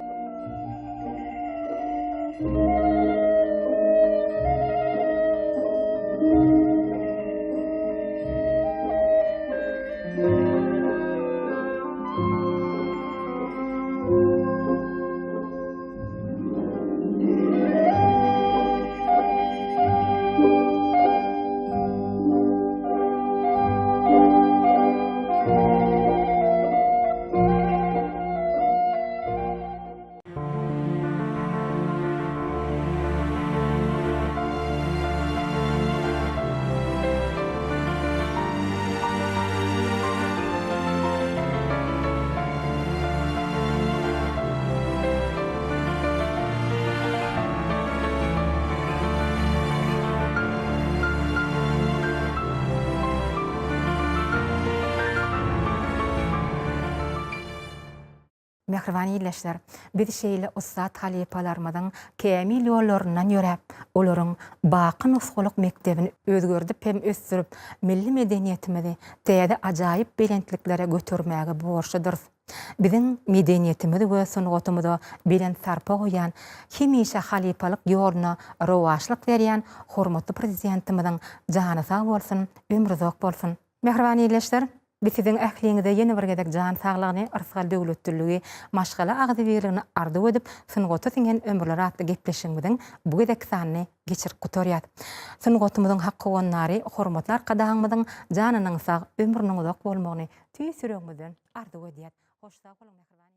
Mähriban ildeşler, biz şeýle ussat halypalarymyzyň kämil ýollaryndan ýöräp, olaryň baky nusgalyk mekdebini özgerdip hem ösdürip, milli medeniýetimizi täze ajaýyp belentliklere götermäge borçludyrys. Biziň medeniýetimiz we sungatymyza belent sarpa goýýan, hemişe halypalyk ýoluna rowaçlyk berýän hormatly Prezidentimiziň jany sag bolsun, ömri uzak bolsun! Mähriban ildeşler, biz siziň ähliňize ýene bir gezek jan saglygyny, yrsgal-döwletliligi, maşgala agzybirligini arzuw edip, Sungata siňen ömürler atly gepleşigimiziň bu gezekki sanyny geçirip gutarýas. Sungatymyzyň hak howandary hormatly Arkadagymyzyň janynyň sag, ömrüniň uzak bolmagyny tüýs ýüregimizden arzuw edýäs. Hoş sag boluň mähriban.